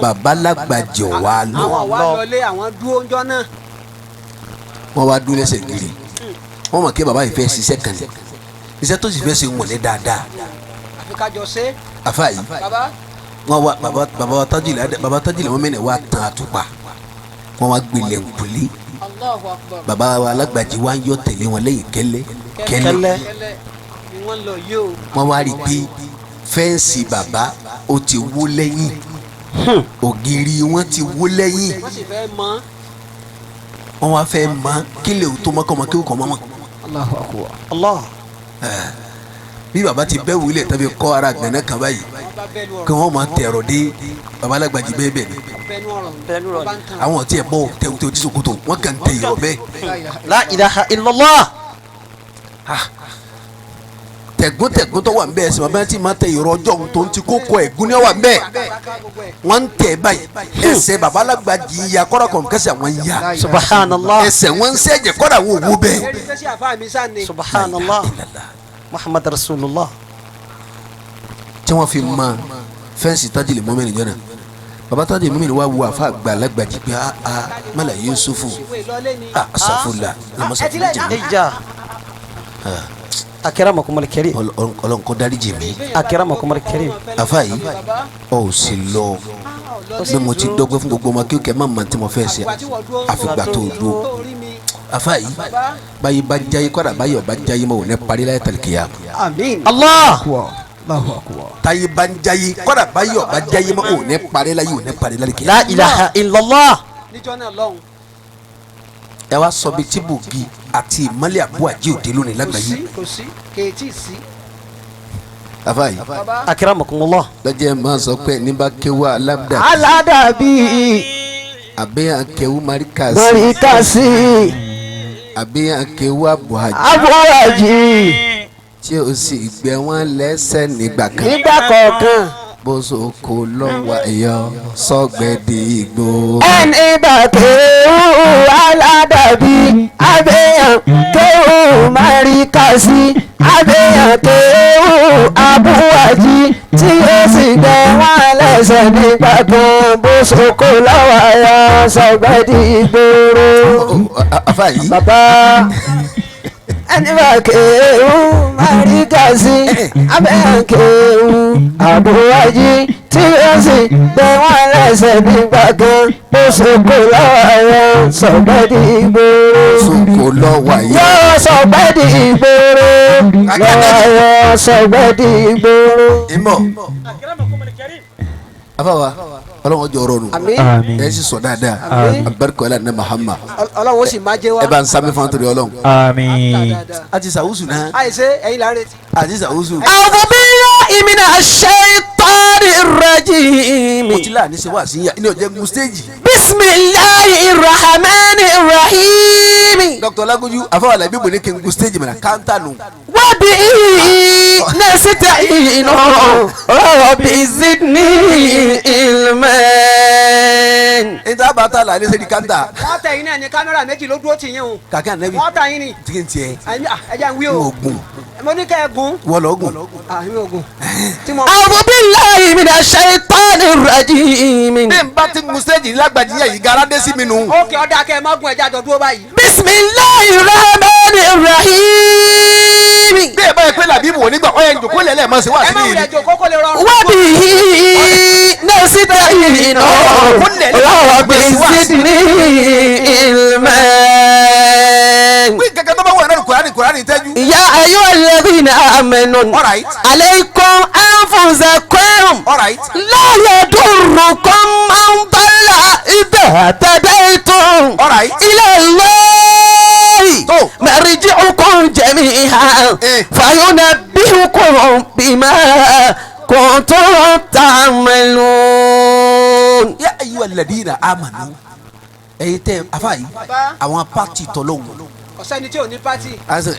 bàbá alágbàjọ wa lọ. Àwọn wa lọlé àwọn dúró njọ́ náà. Wọ́n wá dúró lẹ́sẹ̀ gírí wọ́n mọ̀ kí bàbá yìí fẹ́ ṣiṣẹ́ kan ní iṣẹ́ tó sì fẹ́ ṣe wọ̀n ní dáadáa. Àfi ká jọ ṣe. Àfa yìí wọ́n wá bàbá Tajul bàbá Tajul Mu'minin wá tan àtùpà wọ́n wá gbilẹ̀ nkùlé bàbá wa alágbàjì wá ń yọ tẹ̀lé wọn lẹ́yìn kẹ́lẹ́ kẹ́lẹ́ wọ́n wá rí i pé fẹ́ǹsì bàbá ó ti wó lẹ́yìn ògiri wọn ti wó lẹ́yìn wọ́n wá fẹ́ mọ̀ kí lè tó mọ́kànmọ́ kí ó kàn mọ́mọ́. Allahu akbar. Allah. Bí bàbá ti bẹ́ wulẹ̀ tàbí kọ́ ara gbẹ̀nẹ́ kan báyìí kí wọ́n máa tẹ̀rọ dé bàbá alágbàjì bẹ́ẹ̀ bẹ́ẹ̀ ni àwọn tí ẹ bọ́ tẹ̀wọ́tẹ̀ ojú sokoto wọ́n kàn tẹ̀ yọ̀ bẹ́ẹ̀. La ilaha illallah. Tẹ̀gúntẹ̀gún tó wà ń bẹ́ẹ̀ sọ̀rọ̀ bẹ́ẹ̀ tí máa tẹ ìrọ̀ ọjọ́ tó ń ti kó kọ ẹ̀gún ní wà ń bẹ́ẹ̀ wọ́n ń tẹ̀ báyìí ẹsẹ̀ bàbá alágbàjì ya kọ́ra kọ̀ọ̀kan kẹsẹ̀ àwọn ya Subhanallah. Ẹsẹ̀ wọn ń sẹ́jẹ̀ kọ́ra wo wo bẹ́ẹ̀. Subhanallah. Muhammad Rasulullah. Tí wọ́n fi mọ fẹ́ǹsì Tajul Mu'minin jọ náà bàbá Tajul Mu'minin wá wo àfa àgbà alágbàjì pé a mala Yusufu a sàfùlà lamọ́sàfùlà jẹ̀mí. Akramakumul karim. Ọlọ́run kó dáríjì mi. Akramakumul karim. Afa yìí ọ ò sì lọ bí mo ti dọ́gbẹ́ fún gbogbo ọmọ kí o kẹ́ má mọ̀ tí mo fẹ́ ṣe àfìgbà tó dúró. Afa yìí báyìí bá jáyé kọ́ra báyìí ọba jáyé mọ́ ò ní parí láyé tàlíkìyà. Àmín. Allah. Táyé bá ń jáyé kọ́ra báyìí ọba jáyé mọ́ ò ní parí láyé ò ní parí láyé kìyà. La ilaha illallah. Níjọ́ náà lọ́hùn. Ẹ wá sọ bíi tí bògì àti ìmọ̀lẹ̀ àbúwà jí òde lónìí lágbàáyé. Kò sí kèétí sí. Afa yìí. Akramakumullah. Lọ́jọ́ ẹ̀ máa sọ pé ní bá kéwà alábdà. Aládàbí. Àbí àkéwù marikasi. Marikasi. Àbí àkéwù àbúhàjì. Àbúhàjì. Tí o sì gbẹ wọn lẹ́sẹ̀ nígbà kan. Nígbà kọ̀ọ̀kan. Bóso kò lọ́wọ́ ẹ̀yọ sọ́gbẹ́dì ìgbò. Ẹni bá kéwù aládàbí abẹ́yàn kéwù marikasi abẹ́yàn kéwù abúwájí tí ó sì gbẹ wọn lẹ́sẹ̀ nígbà kan bóso kò lọ́wọ́ ẹ̀yọ sọ́gbẹ́dì ìgboro. Afa yìí. Bàbá ẹni bá kéwù marikasi abẹ́yàn kéwù abúwájí tí ó sì gbẹ wọn lẹ́sẹ̀ nígbà kan bóso kò lọ́wọ́ ẹ̀yọ sọ́gbẹ́dì ìgboro. Soko lọ́wọ́ ẹ̀yọ. Yóò sọ̀gbẹ́dì ìgboro. Lọ́wọ́ ẹ̀yọ sọ̀gbẹ́dì ìgboro. Ìmọ̀. Afawa Ọlọ́run jọ rọrùn. Àmín. Ẹ sì sọ dáadáa. Àmín. Abarika ọlá ní Muhammad. Ọlọ́run ó sì máa jẹ́ wa. Ẹ bá ń sábẹ́ fún àtúndì Ọlọ́run. Àmín. A ti sàwùsù náà. Àìsè ẹ̀yin là ń retí. A ti sàwùsù. A'udhu billahi minash shaitanir rajim. Mo ti láàánú ṣe wá sí yà ní ọjọ́ gun stéèjì. Bismillahir rahmanir rahim. Dr. Lagunju àfọwọ́ Làbíbù ní kí n gun stage mìíràn káńtà nù. وبه نستعين رب زدني علما. níta bá ta là ní sẹ́ni káńtà. Wọ́n tẹ̀ yín náà ní kámẹ́rà méjì ló dúró tì yín o. Kàkẹ́ ànábì. Wọ́n tà yín ni. Tí kì í tiẹ̀. Ẹ jẹ́ n wí o. N ò gùn. Mo ní kẹ́ ẹ gùn. Wọ́n lọ gùn. Àmì ò gùn. Tí mo. أعوذ بالله من الشيطان الرجيم. Bí n bá ti gun stage lágbàjì yẹn yìí gara dé sí mi nù. Ókè ọ̀dà kẹ́ ẹ má gun ẹja jọ dúró báyìí. بسم الله الرحمن الرحيم. Bí ẹ bá yẹ pé Làbíbù ò ní gbà ọ̀yẹ́ ìjòkó lẹ̀lẹ́ mọ̀ sí wá Ẹ sí má ní wulẹ̀ ìlú. jòkó kó lè rọrùn. وبه نستعين رب زدني علما. Wí kankan tó bá wà náà Kùránì Kùránì tẹ́jú. يا أيها الذين آمنوا All right. عليكم أنفسكم All right. لا يضركم من ضل إذا اهتديتم All right. إلى الله tó. مرجعكم جميعا Eh. فينبئكم بما كنتم تعملون. Yā ayyuhalladhīna āmanū. Ẹ̀yin tẹ́ afa yìí àwọn pati tọ́lọ́hún. Ọ̀sẹ́ni tí ò ní pátì.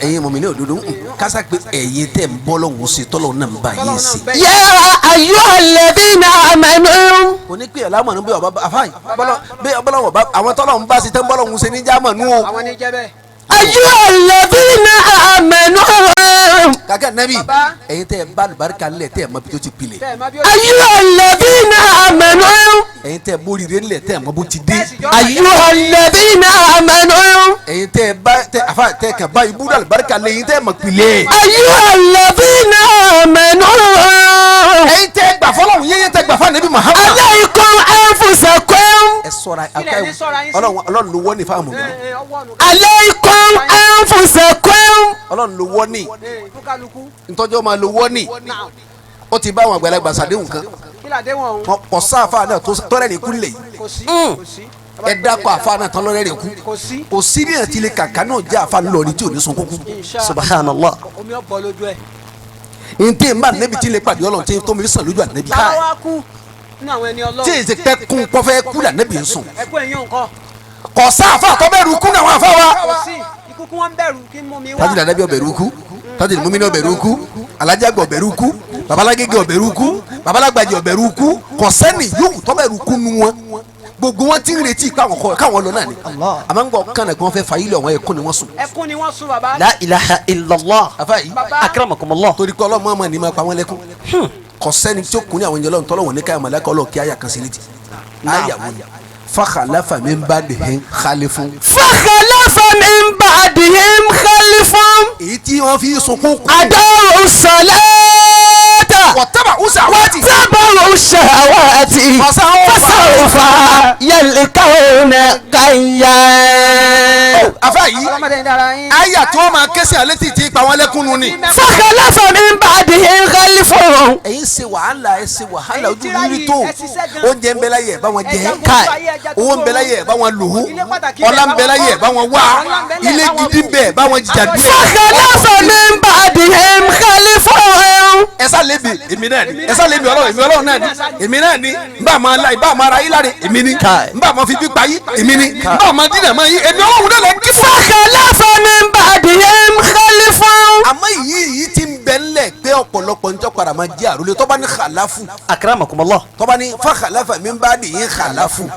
Ẹ̀yin mọ̀mí ní òdodo kásá pé ẹ̀yin tẹ́ ń bọ́ lọ́hún ṣe tọ́lọ́hún náà ń bá yín ṣe. يا أيها الذين آمنوا Kò ní pè ọ́ lámọ̀nù bí ọba afa yìí bí ọbọ̀lọ́wọ̀ bá àwọn tọ́lọ́hún bá ṣe tẹ́ ń bọ́ lọ́hún ṣe ní jámọ̀nù o. Àwọn ní jẹ́ bẹ́ẹ̀. أيها الذين آمنوا Kàkẹ́ nẹ́bí Bàbá. ẹ̀yin tẹ́ ẹ bá àlùbáríkà ńlẹ̀ tẹ́ ẹ mọ bí tó ti pilẹ̀. Tẹ́ ẹ má bí ó. أيها الذين آمنوا Ẹ̀yin tẹ́ ẹ móríire ńlẹ̀ tẹ́ ẹ mọ bó ti dé. Bẹ́ẹ̀ sì jọ́ أيها الذين آمنوا Ẹ̀yin tẹ́ ẹ bá tẹ́ afa tẹ́ kàn bá ibùdó àlùbáríkà lẹ̀ ẹ̀yin tẹ́ ẹ mọ pilẹ̀. أيها الذين آمنوا Ẹ̀yin tẹ́ ẹ gbà fọlọ́hún yẹ́yẹ́ tẹ́ gbà fún Ànábì Muhammad. عليكم أنفسكم Ẹ ṣọ́ra Kílẹ̀ ní ṣọ́ra yín sí. Ọlọ́run ló wọ́ ní fáwọn ọmọ Ẹ ẹ ọwọ́ nù. عليكم أنفسكم Ọlọ́run ló wọ́ ní Ẹ fúkálukú. ntọ́jọ́ máa lo wọ́ ní Náà ó ti bá àwọn àgbàlagbà sàdéhùn kan kí làdé wọn òun. wọn kọ sáfà náà tó tọ́lẹ̀ ní kú nílẹ̀ yìí Kò sí. Kò sí. ẹ dákọ̀ àfa náà tán lọ́rẹ́ rẹ̀ kú Kò sí. kò sí ní ẹ̀ tí lè kàkà náà jẹ́ àfa ńlọrin tí ò ní sun kúkú Insha. سبحان الله. Omi ọ̀bọ lójú ẹ̀. ntí n bá nẹ́bi tí lè pàdé Ọlọ́run tí tó mi sàn lójú ànẹ́bi Táwa wá kú nínú àwọn ẹni Ọlọ́run. tí èsì pẹ́ kún kọfẹ́ kú lànẹ́bi ń sùn Ẹkú ẹ̀yìn nǹkan. kọ sáfà tó bẹ̀rù kú náà àwọn àfa wa. Kò sí. Ikú kí wọ́n ń bẹ̀rù kí mú mi wá. tájú dàdàbí ọbẹ̀rù kú tájú mumini ọbẹ̀rù kú alájàgbà ọbẹ̀rù kú babalágége ọbẹ̀rù kú babalágbàjì ọbẹ̀rù kú kò sẹ́ni yóò tọ́bẹ̀rù kú nu wọn gbogbo wọn ti ń retí káwọn lọ náà ni àmọ́ ń gbọ́ kànáà kí wọ́n fẹ́ fa ilé àwọn ẹ̀kọ́ ni wọ́n sùn. Ẹkún ni wọ́n sun bàbá. لا إله إلا الله. àfa yìí أكرمكم الله. torí pé ọlọ́mọ ọmọ ni máa pa wọ́n lẹ́kún kò sẹ́ni tí ó kún ní àwọn ìjọlọ́run tọ́lọ́wọ̀n ní káyọ̀ mọ̀lẹ́kọ̀ ọlọ́ọ̀ kí àyà kan sí létí àyà wo ni fakhalafa min ba'dihim khalifun. فخلف من بعدهم خلف èyí tí wọ́n fi sunkún kú. أضاعوا الصلاة wattaba'u shahawati. واتبعوا الشهوات فسوف يلقون غيا. àfa yìí Ọlọ́mọdé ń dára yín. àyà tí wọ́n máa ké sí alẹ́ tí tí pa wọ́n lẹ́kún nu ni. فخلف من بعدهم خلف ẹ̀yin ṣe wàhálà ẹ ṣe wàhálà Ẹ̀yin ojú tíra rírí yìí, tó ẹ ṣiṣẹ́ gan. oúnjẹ ń bẹ láyé ẹ bá wọn jẹ Ẹja gbogbo ayé, ẹja owó ń bẹ láyé ẹ bá wọn lò ó Ilé pàtàkì ọlá ń bẹ bẹ láyé ẹ bá wọn wá Ọlá ń bẹ lẹ̀ ilé bá wọn gidi kù. ń bẹ bá wọn jìjà dúró. فخلف من بعدهم خلف ẹ sá lébi èmi náà ni ẹ sá lébi Ọlọ́run èmi Ọlọ́run náà ni èmi náà ni n bá máa la ìbá máa ra yín láre èmi ni n bá máa fi bí pa yín èmi ni n bá máa dínà máa yín èmi Ọlọ́run náà lọ kí fún. فخلف من بعدهم خلف àmọ́ yìí yìí ti ń bẹ ńlẹ̀ pé ọ̀pọ̀lọpọ̀ ń tọ́padà máa jẹ́ àròlé tó bá ní khalafu أكرمكم الله. tó bá ní fa khalafa min ba'dihim khalafu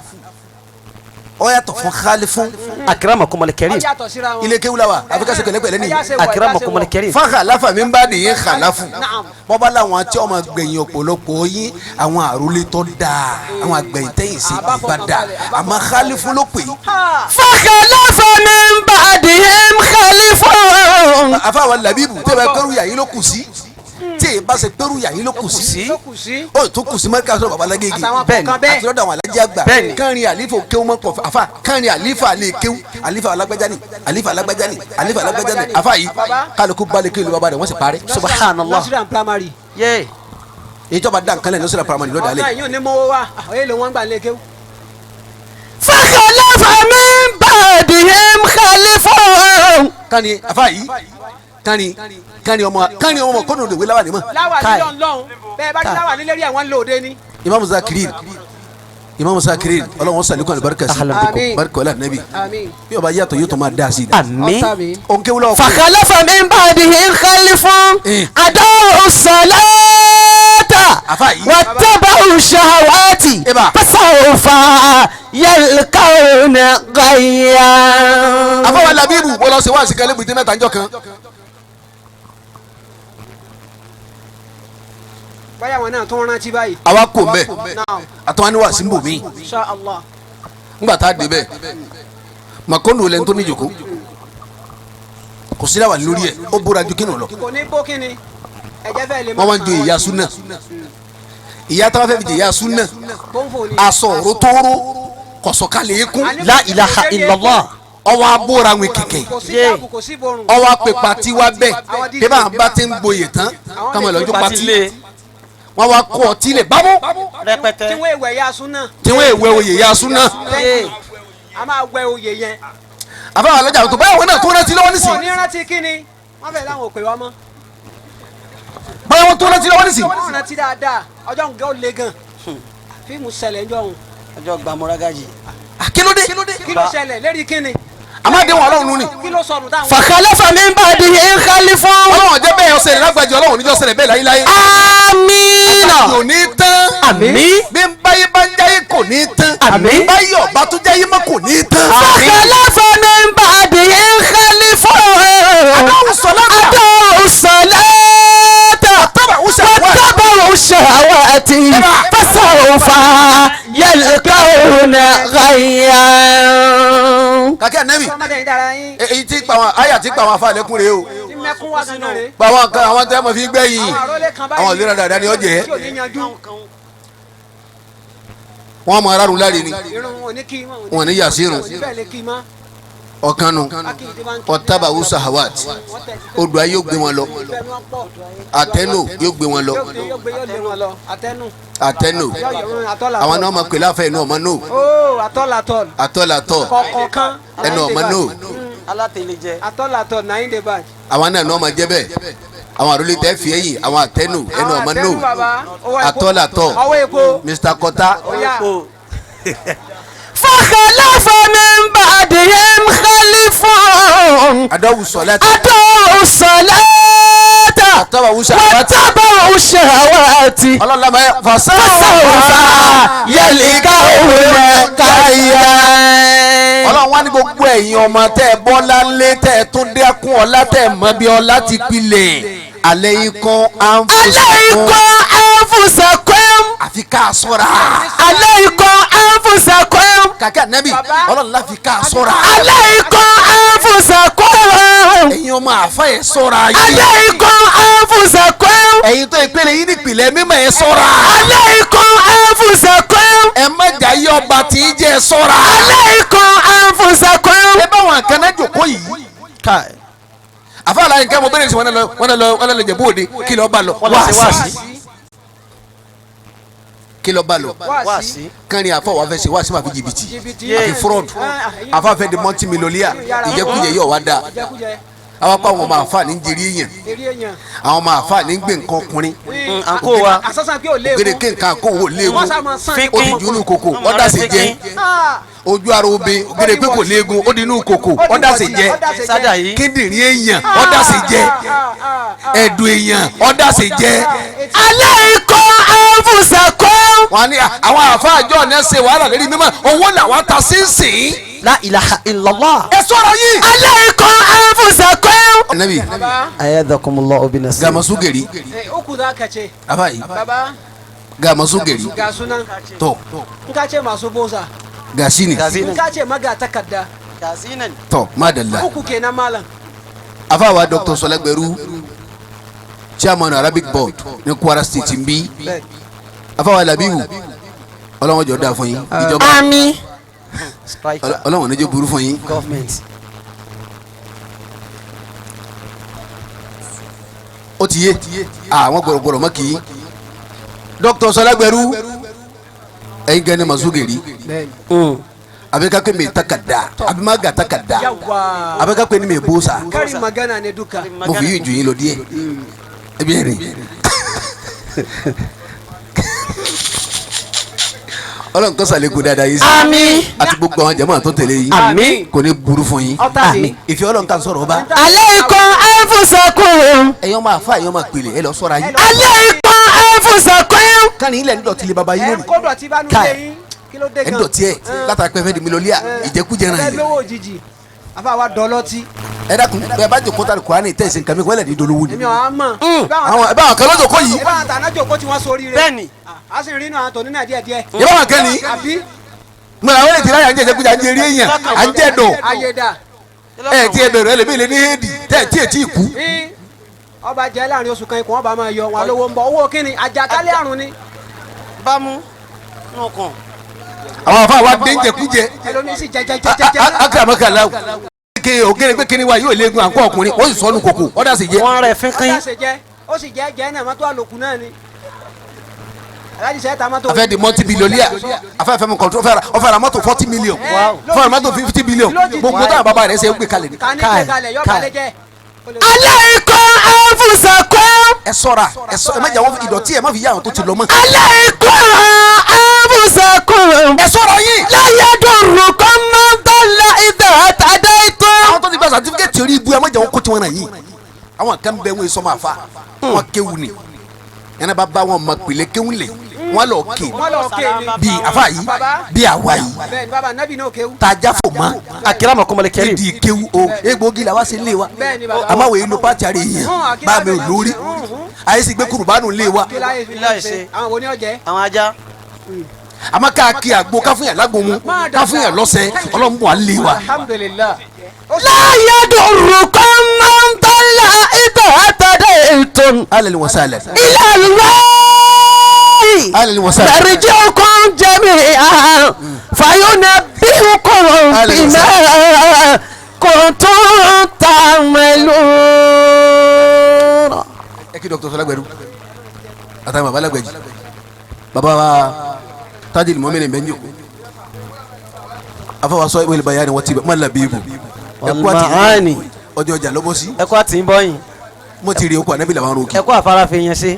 ó yàtọ̀ fún khalifun أكرمكم الكريم. Wọ́n yàtọ̀ síra wọn. ilé kéwú la wa àfi ká ṣe pẹ̀lẹ́pẹ̀lẹ́ nìyí Ẹja ṣe wọ̀, ẹja ṣe أكرمكم wọ̀. الكريم. fa khalafa min ba'dihim khalafu Naam. bọ́bá làwọn tí ọmọ gbẹ̀yìn ọ̀pọ̀lọpọ̀ yín àwọn àròlé tó dáa àwọn àgbẹ̀yìn tẹ̀yìn sí ìbá dáa àmọ́ khalifu ló pè é Ha! فخلف من بعدهم خلف àfàwọn làbíbù tẹ́ bá pẹ́rù yàyín ló kù sí tí èyí bá ṣe pẹ́rù yàyín ló kù sí Ló kù sí. ó tó kù sí mọ́ríkà sọ̀rọ̀ babalágége Àtàwọn Bẹ́ẹ̀ni. kọ̀ọ̀kan bẹ́ẹ̀. àti lọ́dọ̀ àwọn alájí àgbà Bẹ́ẹ̀ni. kánrin àlífò kéwú mọ́ pọ̀ àfà kánrin àlífà lè kéwú àlífà alágbájá ni àlífà alágbájá ni àlífà alágbájá ni àfà yìí Bàbá. kálukú balẹ̀ kéwú bàbá rẹ̀ wọ́n sì parí. سبحان الله. Nursery and primary. Yé. èyí tó bá dá nǹkan lẹ̀ nursery and primary lọ́dà Ọ̀gá lẹ̀ yìí ò ní mọ́wọ́ wá. Àwọn èlò wọn gbà lé kéwú. فخلف من بعدهم خلف kánrin àfà yìí kánrin kánrin ọmọ kánrin ọmọ kọ́nù òdòwé láwà ní mọ́ Láwà Káì. ní lọ́hùn lọ́hùn. Bẹ́ẹ̀ bá ní láwà ní lérí àwọn lóde ni. Imam Zakiri Imam Sakirin Ọlọ́run sàlékún àlùbáríkà sí Àmín. barika ọlá nẹ́bí Àmín. bí ọba yàtọ̀ yóò tó máa dá sí i. Àmín. Ọ̀tá mi. ònkewúlọ̀ ọkùnrin. فخلف من بعدهم خلف إيه. أضاعوا الصلاة Àfáà yìí. واتبعوا الشهوات إبا. فسوف يلقون غيا àfọwọ́ labibu wọ́n lọ sí wáàsí kan lébùté mẹ́ta ńjọ́ kan. Báyà wọn náà tó ń rántí báyìí. àwa kò mbẹ Naam. àtàwọn ni wàásí ń bò mí Insha Allah. ńgbà tá a dé bẹ́ẹ̀ màkóńdò lẹ́nu tó ní jòkó kò sí láwà lórí ẹ̀ ó bóra ju kínú lọ Kò ní bó kíni. Ẹ̀jẹ̀ fẹ́ lè má wọ́n wá ń jo ìyá súnà ìyá táwọn fẹ́ fi jẹ ìyá súnà Bóńfò ni. aṣọ òró tóóró kọ̀sọ̀kalẹ̀ eékún La ilaha illallah. ọwọ́ abóra wọn kẹ̀kẹ́ Kò sí dáàbò kò sí borun. ọwọ́ apè pati wá bẹ́ẹ̀ bí bá bá ti ń gboyè tán káwọn lọ́jọ́ pati wọ́n wá kó ọtí lẹ̀ bámú Rẹpẹtẹ. Tí wọ́n èwẹ̀ ya súnà. tí wọ́n èwe oyè ìyá súnà A máa wẹ oyè yẹn. àbáwọ̀ alájà tó báyọ̀ wọn náà tó rántí lọ́wọ́ Kò nísìnyí ní rántí kíni. Wọ́n fẹ́ láwọn ò pè wá mọ́. báyọ̀ wọn tó rántí lọ́wọ́ nísìnyí Wọ́n rántí dáadáa. Ọjọ́ nǹkan ó le gan. Fíìmù ṣẹlẹ̀ ńjọ́ òun. Ọjọ́ gbàmúrágájì. kí ló dé Kí ló ṣẹlẹ̀ lérí kíni? àmọ́ àdéhùn ọlọ́run ni Kí ló sọnù táwọn. فخلف من بعدهم خلف ọlọ́run jẹ́ bẹ́ẹ̀ ọ̀sẹ̀ lágbàjì ọlọ́run níjọ́ ṣẹlẹ̀ bẹ́ẹ̀ láyéláyé آمين kò ní tán Àmín. bí n báyé bá ń jáyé kò ní tán Àmín. báyọ̀ bá tún jáyé mọ́ kò ní tán. فخلف من بعدهم خلف أضاعوا الصلاة. أضاعوا الصلاة واتبعوا الشهوات. واتبعوا الشهوات فسوف يلقون غيا kàkẹ́ ànẹ́bì Ọmọdé yìí dára yín. èyí tí pa àwọn àyà tí pa àwọn afa lẹ́kùn rèé o Tí mẹ́kún wá gangan rè. pa àwọn kan àwọn tẹ́ mọ̀ fi gbẹ̀yìn Àwọn àrólé kan báyìí. àwọn ìlera dáadáa ni ó jẹ́ Tí ò ní yanjú. wọ́n mọ aráàlú láre ni Irun wọn ò ní kí mọ́. wọn ní yàsírun Wọn ò ní bẹ́ẹ̀ lè kí mọ́. ọ̀kan nu ọ̀tábàwù sahawat odò ayé yóò gbé wọn lọ Ìfẹ́ ni wọ́n pọ̀. àtẹnu yóò gbé wọn lọ Yóò gbé yóò gbé yóò lé wọn lọ. Àtẹnu. àtẹnu Yóò yọ wọn àtọ́là. àwọn náà mọ̀ pé láfẹ́ ẹnu ọmọ nù Ó àtọ́làtọ̀. àtọ́làtọ̀ Kọ̀ọ̀kan. ẹnu ọmọ nù Alátẹlẹjẹ. Àtọ́làtọ̀ nàí dé bad. àwọn náà ní ọmọ jẹ́ bẹ́ẹ̀ àwọn àròlé tẹ́ fi ẹ̀yìn àwọn àtẹnu ẹnu ọmọ nù Àtẹnu bàbá. Ọwọ́ epo. àtọ́làtọ̀ Ọwọ́ epo. Mr. Kọta Ó yá. فخلف من بعدهم خلف adáwù sọlá أضاعوا الصلاة àtọ́bàwù sahawat واتبعوا الشهوات ọlọ́lámà ẹ فسوف fàṣà يلقون غيا ọlọ́run wá ní gbogbo ẹ̀yin ọmọ tẹ́ ẹ bọ́lá lé tẹ́ ẹ tún dẹ́kun ọlá tẹ́ ẹ mọ bí ọlá ti pilẹ̀ alẹ́ ikán عليكم أنفسكم àfi ká a sọ́ra عليكم أنفسكم kàkẹ́ ànábì ọlọ́run láfi ká a sọ́ra عليكم أنفسكم ẹ̀yin ọmọ àfa ẹ̀ sọ́ra yìí عليكم أنفسكم ẹ̀yin tó ìpele yìí nípìnlẹ̀ mímọ́ ẹ̀ sọ́ra عليكم أنفسكم ẹ má jà yí ọba tí í jẹ́ ẹ sọ́ra عليكم أنفسكم ẹ bá wọn kan náà jòkó yìí àfa àlàyé nǹkan mo bẹ̀rẹ̀ sí wọn lọ wọn lọ wọn lọ jẹ̀bú òde kí lọ́ọ́ bá lọ Wọ́n lọ sí wáàsí. kí lọ́ọ́ bá lọ Wáàsí. kánrin àfọ wàá fẹ́ ṣe wáàsí máa fi jìbìtì Jìbìtì. àfi fraud àfa fẹ́ di mọ́tì mílíọ̀nìyà ìjẹkújẹ yóò wá dáa Jẹkújẹ. àwọn apá àwọn ọmọ àfa ní ń jerí èèyàn Eré èèyàn. àwọn ọmọ àfa ní ń gbé nǹkan ọkùnrin À ń kó wa. Àsásàn pé ò léegun. gbèrèké nǹkan kó wò léegun Wọ́n sá máa sàn. ó ti jùlù kòkò ọ̀dà sì jẹ Ah. ojú ara obe gbèrèké kò léegun ó di inú kòkò ọ̀dà sì jẹ Sádà yìí. kíndìnrín èèyàn ọ̀dà sì jẹ ẹ̀dùn èèyàn ọ̀dà sì jẹ. عليكم أنفسكم wọn á ní àwọn àfa àjọ ọ̀nà ṣe wàhálà lérí mímọ́ owó làwọn ta sínsìn. La ilaha illallah. ẹ sọ̀rọ̀ yìí. عليكم أنفسكم anabi Ayadakumullahu binasir. gamasu geri Uku za ka ce. afa yi Baba gamasu geri ga sunan. tọ In ka ce masu boza. gasi ni In ka ce magatakarda. Gazinan. tọ madalla Uku kenan malam. afa wa Dr. Sọlágbẹrú chairman Arabic board ní Kwara State ń bí afa wa Labibu ọlọ́wọ́n jọ dáa fún yín ìjọba آمين Striker. ọlọ́wọ́n níjó burú fún yín Government. ó ti yé àwọn gbọ̀rọ̀gbọ̀rọ̀ mọ́ kì í Dr. Sọlágbẹrú ẹ̀yin gan ni masugeri àbí ká pé mi takada àbí má gà takada Yawwa. àbí ká pé ní mi bó sa Karin magana ne duka. mo fi yín ju yín lọ díẹ̀ ẹbí ẹ̀rìn. Ọlọ́run kó ṣàlékún dáadáa yìí sí. Àmín. Àti gbogbo àwọn jàmáà tó tẹ̀lé yìí. Àmín. Kò ní burú fún yín. Àmín. Ìfẹ́ Ọlọ́run kan sọ̀rọ̀ ọba. aleikum anfusakum. Ẹ̀yin máa fa ẹ̀yin máa pèlè ẹ lọ sọ́ra yín. aleikum anfusakum. Káni ilẹ̀ ń dọ̀tí lé baba yín Ẹ lónìí. kó dọ̀tí bá nu Káì. lé yín. Kí ló dé Ẹ̀ ń gan? dọ̀tí ẹ̀ látara pé ẹ fẹ́ di mílíọ̀nìyà ìjẹkújẹ Ẹ náà fẹ́ yìí. lówó òjijì. Àfa wa dọlọ́tí. Ẹ dákun bẹ́ẹ̀ bá jòkó tari Kùránì tẹ̀sí nǹkan mi kò lẹ̀ ní dolówó ni. Èmi ọ̀ á mọ̀. Àwọn báwọn kan lọ́jọ́ kọ́ yìí. Ìbáwọn tàná jòkó tí wọ́n sórí rẹ̀. Bẹ́ẹ̀ni. A sì rí inú àwọn tòní náà díẹ̀ díẹ̀. Ìbáwọn kan ní. Àbí? Mo làwọn lè ti ráyà ń jẹ ìjẹkújẹ à ń jẹ eré èèyàn à ń jẹ dùn. Ayédà. Ẹ ti ẹ bẹ̀rù ẹ lè mí lè ní éèdì tẹ́ ẹ tí ẹ tí ì kú. Ní ọba jẹ́ láàrin oṣù kan ikùn ọba máa yọ wọn lówó ń bọ̀. Owó kíni? Àjàkálẹ̀ àrùn ni. Bámú. Nù kàn. Àwọn afa wa dé ń jẹkújẹ. Ẹlòmíín sì jẹ jẹ jẹ jẹ jẹ. Akaramakala ke ògèrè pé kíni wa yóò léegun àǹkó ọkùnrin ó sì sọnù kòkò ọ̀dà sì jẹ. Wọ́n rẹ̀ fínkín. Ọ̀dà sì jẹ́ ó sì jẹ́ jẹ́ náà mọ́tò àlòkù náà ni. Aláàjì sẹ́ta mọ́tò. A fẹ́ di multi billionaire a fẹ́ fẹ́ mu control ó fẹ́ ra mọ́tò 40 million ó fẹ́ ra mọ́tò 50 billion gbogbo táwọn bàbá rẹ̀ ṣe ń gbé kalẹ̀ ni. Ká ní gbé kalẹ̀ yọ balẹ̀ jẹ́. aleikum anfusakum. Ẹ ṣọ́ra ẹ ṣọ́ ẹ má jẹ́ àwọn ìdọ̀tí ẹ má fi yá àwọn tó ti lọ mọ́. aleikum anfusakum. Ẹ ṣọ́ra yín. la yadurrukum man dalla idha tadaytum. Àwọn tó ti gba certificate orí ibu ẹ má jẹ́ wọn kó tiwọn náà yìí. Àwọn kan bẹ wọn sọmọ àfa wọn kéwu ni yẹn bá bá wọn ma pèlè kéwu lè wọn lọ ké Wọ́n lọ ké ni. bí àfa yìí bí àwa yìí Bẹ́ẹ̀ni bàbá Nábì náà kéwú. tajà fò mọ́ Akramakumul karim. nídìí kéwu o egbòogi la wá sí ilé wa Bẹ́ẹ̀ni bàbá. àmọ́ àwọn èèyàn ló pàtì àrẹ yẹn bá mi ò lórí àyè sì gbé kurubánu lé wa Kí láyé fi Láì ṣe. Àwọn wo ni ó jẹ́? Àwọn ajá. àmọ́ ká kí àgbo ká fún yàn lágbo mu ká fún yàn lọ́sẹ̀ ọlọ́mú wa lé wa. Alhamdulillah. la yadurrukum man dalla idha tadaytum. Alẹ́ ni wọ́n sálẹ̀ ila Allahi. alẹ́ ni wọ́n sálẹ̀. مرجعكم جميعا فينبئكم بما كنتم تعملون. Ẹ kí dr sọlágbẹrú àtàwọn baba alágbèjì baba wa tajiri mọ́mìnì bẹ́ńjò afọwọ́sọ ìwé ìbáyá ni wọ́n ti mọ́ làbí ibù Wal-ma'ani. Ọjọ́ ọjà lọ́bọ̀ sí Ẹ kú àtì ń bọ́yìn. Mo ti rí okò ànábì làwọn rògì. Ẹ kú àfarafin yẹn ṣe.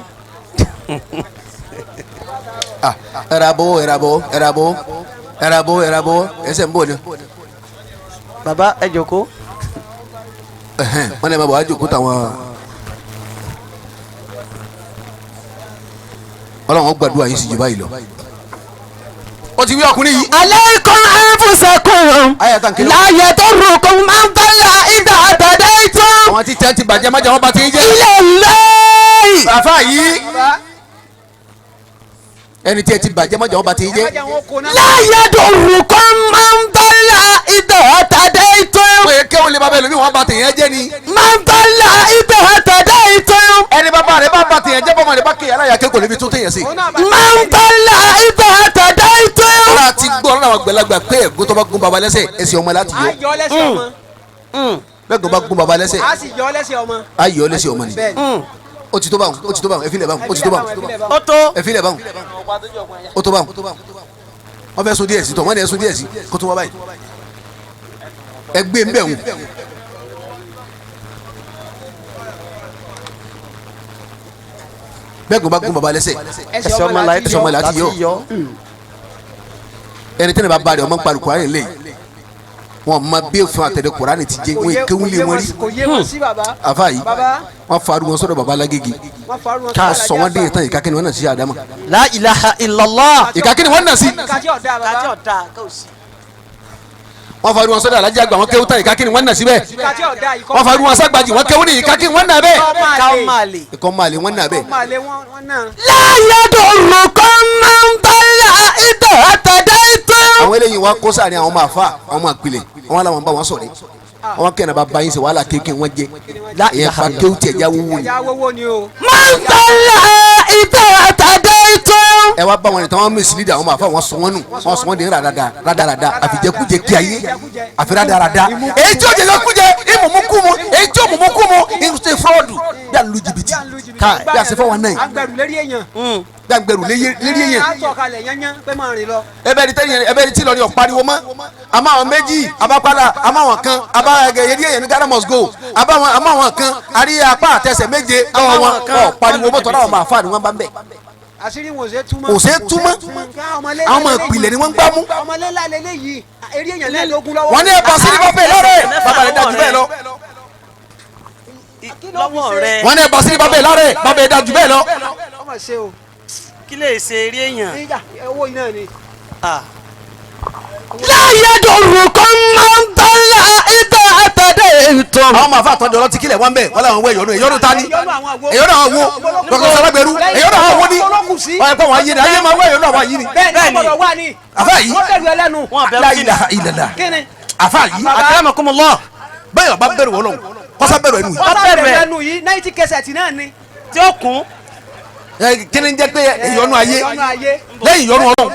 Ah, ẹ̀rọ abọ́wọ́ ẹ̀rọ abọ́wọ́ ẹ̀rọ abọ́wọ́ ẹ̀rọ abọ́wọ́ ẹ̀rọ abọ́wọ́ ẹsẹ̀ ń bọ̀ ni. Bàbá ẹ jókòó. Ẹ̀hẹ́n, wọ́n ní ẹ máa bọ̀ wá jòkó táwọn Ọlọ́run ó gbàdúrà yín sì jù báyìí lọ. Ó ti wí ọkùnrin yìí. عليكم أنفسكم Ayé àtànkè ló. لا يضركم من ضل إذا اهتديتم Àwọn tí tẹ́ ti bàjẹ́ májà wọ́n bá ti ń jẹ́. إلى الله. Àfa yìí ẹni tí ẹ ti bàjẹ́ májà wọ́n bá ti ń Ẹ má jẹ́. jẹ́ wọn kó náà. لا يضركم من ضل إذا اهتديتم. Wọ́n yẹ kéwọn lè bàbá ẹlòmíì wọ́n bá tèèyàn jẹ́ ni. من ضل إذا اهتديتم. Ẹni bàbá rẹ̀ bá bá tèèyàn jẹ́ bọ́mọ rẹ̀ bá kéèyàn aláya kékòó níbi tó téèyàn sí. Òun náà bá من ضل إذا اهتديتم. Ọlọ́run ti gbọ́ ọlọ́run àwọn àgbàlagbà pé ẹ̀gún tó bá gún baba lẹ́sẹ̀ ẹsẹ̀ ọmọ láti Á yọ. yọ lẹ́sẹ̀ ọmọ. Bẹ́ẹ̀ gún bá gún baba lẹ́sẹ̀ Á sì yọ lẹ́sẹ̀ ọmọ. á yọ lẹ́sẹ̀ ọmọ ni. Bẹ́ẹ̀ni. Ó ti tó báwọn, ó ti tó báwọn, ẹ filẹ̀ báwọn, ó ti tó báwọn, Ó tó. ẹ filẹ̀ báwọn, ó tó báwọn. Wọ́n fẹ́ sun díẹ̀ sí tọ̀ wọ́n ní ẹ sun díẹ̀ sí kó tó wá báyìí. Ẹ gbé ń bẹ̀ wò. Bẹ́ẹ̀ gún bá gún baba lẹ́sẹ̀ Ẹsẹ̀ ọmọ láti ẹsẹ̀ ọmọ láti yọ. Ẹni tẹ́lẹ̀ bá ba rẹ̀ ọmọ ń parí Kùránì lé wọn ma bí òfin àtẹ̀lé Kùránì ti jẹ́ wọn kéwú lé wọn rí. Kò yé wọn sí bàbá. Àfa yìí Bàbá. wọn faru wọn sọ́dọ̀ baba lágége Wọ́n farú wọn. ká sọ wọn dé tán ìka kí ni wọn nà sí àdámà La ilaha illallah. ìka kí ni wọn nà sí. Kàtí ọ̀dà bàbá. Kàtí ọ̀dà kò sí. Wọn faru wọn sọ́dọ̀ alájà àgbà wọn kéwú tán ìka kí ni wọn nà sí bẹ́ẹ̀. Kàtí ọ̀dà ikọ́. Wọn faru wọn sàgbàjì wọn kéwú ní ìka kí ni wọn nà bẹ́ẹ̀. Káwọn máa lè. Ìkọ́ máa lè wọn nà bẹ́ẹ̀. Máa lé wọn wọn náà. لا يضركم من ضل إذا اهتديتم. Àwọn eléyìí wọn kó sáà ní àwọn máa fa àwọn máa pilẹ̀ àwọn làwọn bá wọn sọ̀rọ̀ àwọn kẹ́hìn bá bá yín ṣe wàhálà kéèké wọn jẹ ìyẹn fa kéwú tiẹ̀ já wúwo ni. Ẹja wọ́wọ́ ni o. من ضل إذا اهتديتم. Ẹ wá bá wọn ní tán wọn mislead àwọn máa fa wọn sọ wọn nù wọn sọ wọn di rádaràda rádaràda àfijẹkújẹ kí ayé àfi rádaràda èyí tí ó jẹjẹ kújẹ ìmùmúkúmu èyí tí ó mùmúkúmu ìṣe fúrọ́ọ̀dù bí a lu jìbìtì bí a ṣe 419 Agbẹ̀rù lérí èèyàn. bí a gbẹrù lérí èèyàn. Á sọ̀ kalẹ̀ yányán pé máa rìn lọ. Ẹbẹ ni tẹyìn ẹbẹ ni tí lọ ní ọ̀pariwo mọ́ àmọ́ àwọn méjì abápálá àmọ́ àwọn kan abá ẹgẹ yẹn ní Ghana must go àbáwọn àmọ́ àwọn kan àrí apá àtẹsẹ̀ méje lọ́wọ́ wọn ọ̀pariwo mọ́tò láwọn máa fà ní wọ́n bá ń bẹ̀. Àṣírí wọn ò ṣe túmọ̀. Kò ṣe túmọ̀. Àwọn ọmọ ìpìlẹ̀ ni wọ́n ń gbá mú. Ọmọlélá lélẹ́yìí eré èèyàn lẹ́ẹ̀dógún lọ́wọ́. Wọ́n ní ẹ̀bà sí ní bàbá ẹ̀ lọ́rẹ̀ bàbá rẹ̀ dájú bẹ́ẹ̀ lọ. Lọ́wọ́ rẹ. Wọ́n ní ẹ̀bà sí ní bàbá ẹ̀ lọ́rẹ̀ bàbá ẹ̀ dájú bẹ́ẹ̀ lọ. Ọmọ ṣe o. Kí lè ṣe eré èèyàn. Níjà owó iná ni. Láyé dòrùkọ́ máa ń tọ́lá ìtọ́ àtàdé ìtọ́. Àwọn máa fà tọ́jú ọlọ́tí kílẹ̀ wọ́n bẹ̀ wọ́n làwọn wọ ẹ̀yọ́nú ẹ̀yọ́nú ta ni ẹ̀yọ́nú àwọn wo dọ̀kọ̀ sálágbẹ̀rú ẹ̀yọ́nú àwọn wo ni wọ́n yẹ kó àwọn ayé ni ayé máa wọ ẹ̀yọ́nú àwọn ayé ni. Bẹ́ẹ̀ ni gbọ́dọ̀ wà ní. Àfáà yìí. Wọ́n bẹ̀rù ẹlẹ́nu. La ilaha illallah. Kíni. Àfáà yìí. Akramakumullah. Bẹ́ẹ̀ ọba bẹ̀rù wọ́n lọ kọ́sá bẹ̀rù ẹnu yìí. Wọ́n bẹ̀rù ẹlẹ́nu yìí 90 kẹsẹ̀tì náà ni. Tí ó kún. Kí ni jẹ́ pé ìyọnu ayé lẹ́yìn ìyọnu Ọlọ́run.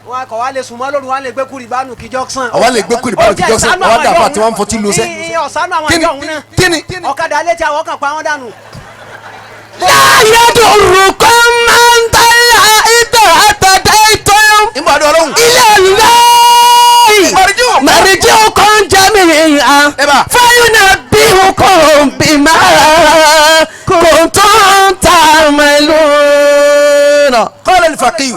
Wọn kọ wa lè sùnmọ́ lóru wọn lè gbé kúrì bánu kí jọ́sán. Àwa lè gbé kúrì bánu kí jọ́sán àwa dàbà tí wọ́n ń fọtí lu sẹ́. Ọ̀sánú àwọn ìjọ òun náà. Kíni. Ọ̀kadà létí àwọn kan pa wọ́n dànù. Láyé dòrùkọ́ máa ń tọ́lá ìtọ́ àtàdé ìtọ́. Ìbàdàn Ọlọ́run. Ilé lọ́ọ̀yì. Màrìjí kan jẹ́ mi hàn. Fáyọ̀nà bí kò bí máa kò tó ń ta mẹ́lú. Qala al-faqih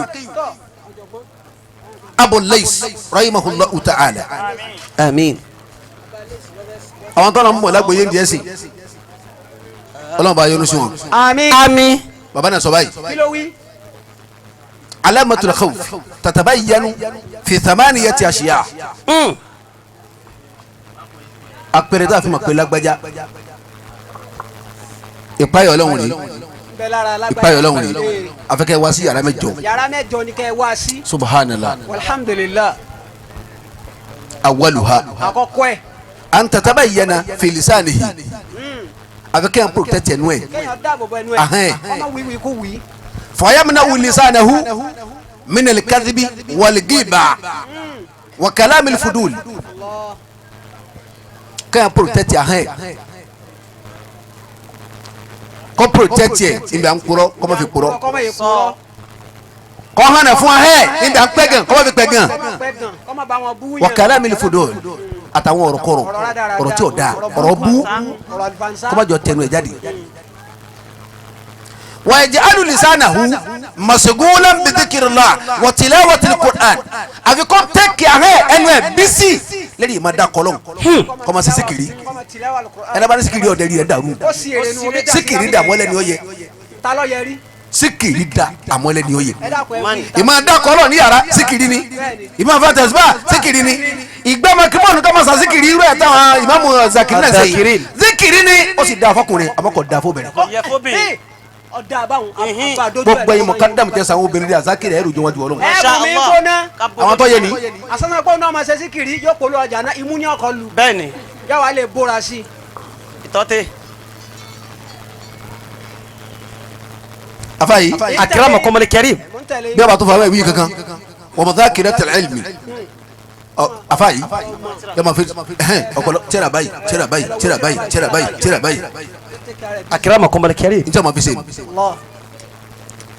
Abu Lays rahimahullahu ta'ala. Àmín. Àwọn tó ń mọ̀ lágbóyè ń jẹ́ sí. Ọlọ́run bá yọ́nú sí wọn. Àmín. Àmín. Bàbá náà sọ báyìí. Kí ló wí? Alamatul khawf tatabayyanu fi thamaniyati ashiya. Àpẹẹrẹ tá a fi mọ̀ pé lágbájá. Ìpáyọ̀ Ọlọ́run rèé. Bẹ́ẹ̀ lára lágbájá. Ìpáyọ̀ Ọlọ́run rèé. Afẹ́kẹ́ wá sí yàrá mẹ́jọ. Yàrá mẹ́jọ ni kẹ́ ẹ wá sí. Subhanallah. Alhamdulillah. Awwaluha. Àkọ́kọ́ ẹ̀. An tatabayyana fi lisanihi. Afẹ́kẹ́ ń protect ẹnu ẹ̀. Kéèyàn dáàbò bo ẹnu ẹ̀. Ahẹ́n. Ọmọ wíwí kú wí. Fayamna'u lisanahu min al-kadhibi wal-ghiba wa kalam al-fudul. Kéèyàn protect ahẹ́n. Kó protect ẹ̀ níbi à ń kúrọ́ kó má fi kúrọ́. Kọ́ mọ̀ yìí kúrọ́. Kó hànà fún ahẹ́n níbi à ń pẹ́gàn kó má fi pẹ́gàn. Kọ́ mọ̀ pẹ́ gan. Kọ́ mọ̀ bá wọn bú yàn. Wa kalam al-fudul àtàwọn ọ̀rọ̀ kọ̀rọ̀ ọ̀rọ̀ tí ò dáa ọ̀rọ̀ bú Ọ̀rọ̀ àlùfànṣá. kó má jọ tẹnu ẹ̀ jáde. Wa yaj'alu lisanahu mashghulan bi dhikrillah wa tilawatil Qur'an àfi kó tẹ́kì ahẹ́ ẹnu ẹ̀ bísí lẹ́yìn ìmọ̀ dá kọlọ́n kọ́ ma ṣe síkìrì Kọ́ mọ̀ tìlẹ́wà Al-Qur'an. ẹnna bá ní síkìrì ọ̀dẹ̀ rí ẹ̀ dàrú Ó sì èrè nu omi dà sí síkìrì dà mọ́lẹ̀ ni ó yẹ Ta ló yẹ rí? síkìrì dà àmọ́lẹ̀ ni ó yẹ Ẹ dákun ẹ wí. ìmọ̀ dá kọlọ́n ní yàrá síkìrì ni ìmọ̀ fẹ́ tẹ̀síbà síkìrì ni ìgbẹ́mọ̀ kímọ̀nù kọ́ ma sa síkìrì irú ẹ̀ táwọn ìmáàmù zakiri náà sẹ́yìn síkìrì ni ó sì dáa fọkùnrin àmọ́ kò dáa fóbìnrin Yẹ fóbìnrin. Ọ̀dà àbáwọn àbá dojú ẹ̀. gbogbo ẹ̀yin mọ̀kádàmù tẹ̀sán àwọn obìnrin rẹ̀ àzákìrì ẹ̀rù jọ wájú Ọlọ́run Ẹ bù mí gbóná. àwọn tó yẹ ni Àsánà pé náà máa ṣe síkìrì yóò polú ọjà náà imú ní ọkọ̀ lu. Bẹ́ẹ̀ni. Yóò wá lè bóra sí i. Ìtọ́tẹ̀. afayi Akramakumul karim. Mo ń tẹ̀lé bí a bá tó fà wá ìwé kankan wa mudhakiratil ilmi afayi yẹ ma fi ọpọlọ tẹ́ra báyìí tẹ́ra báyìí tẹ́ra báyìí tẹ́ra báyìí tẹ́ra báyìí Akramakumul karim. n tẹ́ ma fi se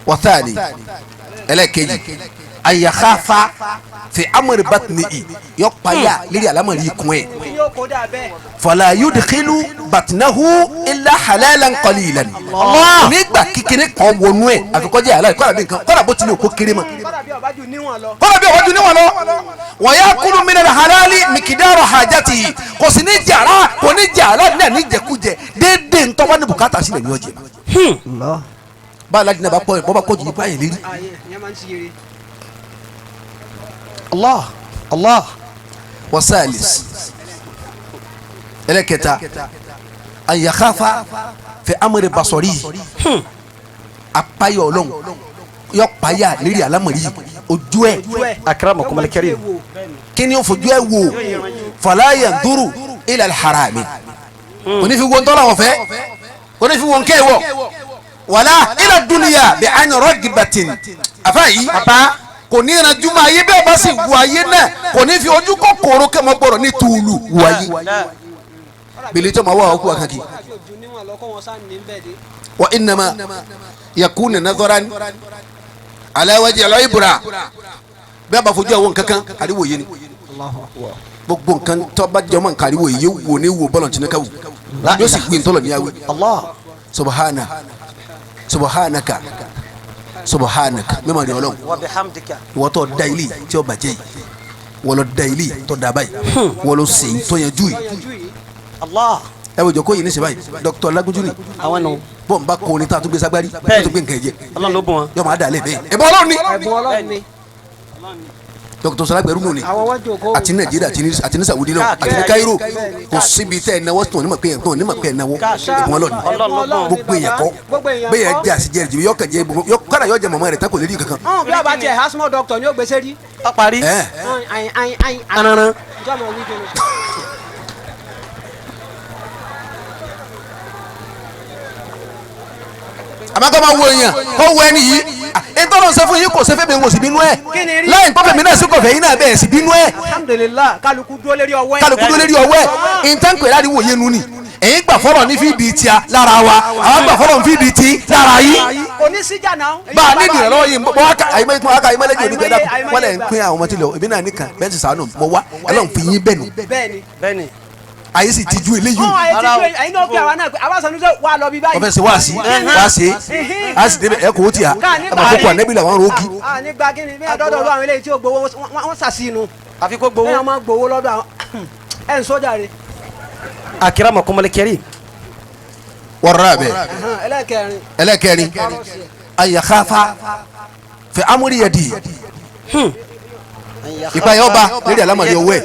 wa thani ẹlẹ́kejì an yakhafa fi amri batnihi yọ kpaya lérí alamari ikùn ẹ̀ Kí yóò kó dà bẹ́ẹ̀. fala yudkhilu batnahu illa halalan qalilan nígbà kékeré kan wọnú ẹ̀ àfikọ́jẹ́ àlàyé kọ́ra bí nǹkan kọ́ra bó tilẹ̀ kó kéré mọ́ Kọ́dà bí ọba jù níwọ̀n lọ. kọ́ra bí ọ̀wájú níwọ̀n lọ wa yakulu minal halali mikidaro hajatihi kò sí ní jàrá kò ní jàrá náà ní jẹkújẹ déédéé ntọ́wá ní bùkátà sílẹ̀ ní ọjẹ́ báyìí ládìní bá pọ̀ bọ́ bá pọ̀ jù ní báyìí lérí. Ayé ìyẹn máa ń ṣe eré. Allah Allah wasalis ẹlẹ́kẹta an yakhafa fi amri basori apayọ Ọlọ́run yọ paya lérí alámọ̀rí ojú ẹ̀ Akramakumul karim. kí ni ó fojú ẹ̀ wò fala yanduru ila alharami kò ní fi wo ntọ́lá wọ̀ fẹ́ kò ní fi wo nkẹ́ wọ̀ wàlá ila dunuya bi an rọgibatin afa yìí kò ní ìrànjú máa yé bẹ́ẹ̀ bá sì wù ayé náà kò ní fi ojú kòkòrò kẹmọ gbọ́dọ̀ ní tuulu wù ayé bèlè tó ma wá ọkú akaki Kọ́dà bí ojú níwọ̀n lọ kó wọn sá ní bẹ́ẹ̀ dé. wa innama yakuna nadharan ala wajhi al-ibra bẹ́ẹ̀ bá fojú àwọn kankan àríwò yé ni gbogbo nǹkan tó bá jọmọ nǹkan àríwò yé wò ní wò bọ́lọ̀ tí ní ká wò yóò sì gbé ntọ́lọ̀ níyàwó subhana subhanaka Subhanak mímọ́ rí Ọlọ́run. Wa bihamdika. Ìwọ tó da ilé tí ó bàjẹ́ yìí, wọ́n lọ da ilé tó da báyìí, wọ́n lọ sèyí tó yanjú yìí. Allah. Ẹ wo jòkó yìí ní sèbáyìí Dr. Lagunju ni. Àwọn nù. Bọ́n bá kó ni tá a tún gbé sagbárí tó tún gbé nǹkan jẹ. Ọlọ́run ló bùn wọn. Yọ máa dà lé bẹ́ẹ̀. Ẹ̀bùn Ọlọ́run ni. Ẹ̀bùn Ọlọ́run ni. Dr. Sọlágbẹ̀rú nù ni. Àti Nàìjíríà àti ní Saudi náà àti ní Cairo kò síbi tẹ́ ẹ̀ náwó tó ní mọ̀ pé ẹ̀ ní mọ̀ pé ẹ̀ náwó. Ẹ̀bùn Ọlọ́run ni. Gbogbo èèyàn kọ́ bẹ́ẹ̀ yẹn jẹ́ àṣìjẹ́ rẹ̀ yọ kàn jẹ́ kọ́dà yọ jẹ mọ̀mọ́ rẹ̀ tá kò lè rí kankan. Bí a bá jẹ asthma doctor ni ó gbèsè rí. Ó parí. Anaran. Àmọ́ kọ́ máa wo èèyàn kọ́ wo ẹni yìí ètò ọ̀nà ṣe fún yín kò ṣe fẹ́ mi wò sí bínú ẹ̀ lẹ́yìn tó fẹ̀mí náà sí kọ̀fẹ́ yín náà bẹ́ẹ̀ sí bínú ẹ̀. Alhamdulillah kálukú dúró lérí ọwọ́ ẹ̀. Kálukú dúró lérí ọwọ́ ẹ̀ ìtànkù ẹ̀ láti wòye nu ni èyí gbà fọlọ ní fídìí tíya lára wa àwọn gbà fọlọ ní fídìí tí lára yín. Kò ní síjà náà. Bá a nídìí ìrànlọ́wọ́ yìí bọ́ wá ká àyè mọ́lẹ́jì òní gbẹ́dá wọ́n lẹ̀ ń pín àwọn ọmọ tí lọ èmi náà nìkan bẹ́ẹ̀ sì sànù mọ́ wá ẹ̀ lọ́n fi yín bẹ́ẹ̀ nù. Bẹ́ẹ̀ni. Ayé sì tijú eléyìí. Ayé tijú ẹyin náà kí àwa náà àwa sọ ní sọ wà lọ bí báyìí. Wọ́n fẹ́ ṣe wáàsí wáàsí a sì débẹ̀ ẹ kò ó ti à ẹ máa kókó ànẹ́bí làwọn rògì. Nígbà kí ni bí ọdọọdọ lọ àwọn eléyìí tí ó gbowó wọ́n ṣàṣìnù. Àfi kó gbowó. Ẹ máa gbowó lọ́dọ̀ àwọn ẹ̀ ń sójà rẹ̀. Akramakumul karim. Wọ́rọ̀ bẹ́ẹ̀. Ẹlẹ́kẹrin. Ẹlẹ́kẹrin ayakhafa fi amúrí yẹ di ìpayà ọba lérí alámọ̀lẹ́ ọwọ́ ẹ̀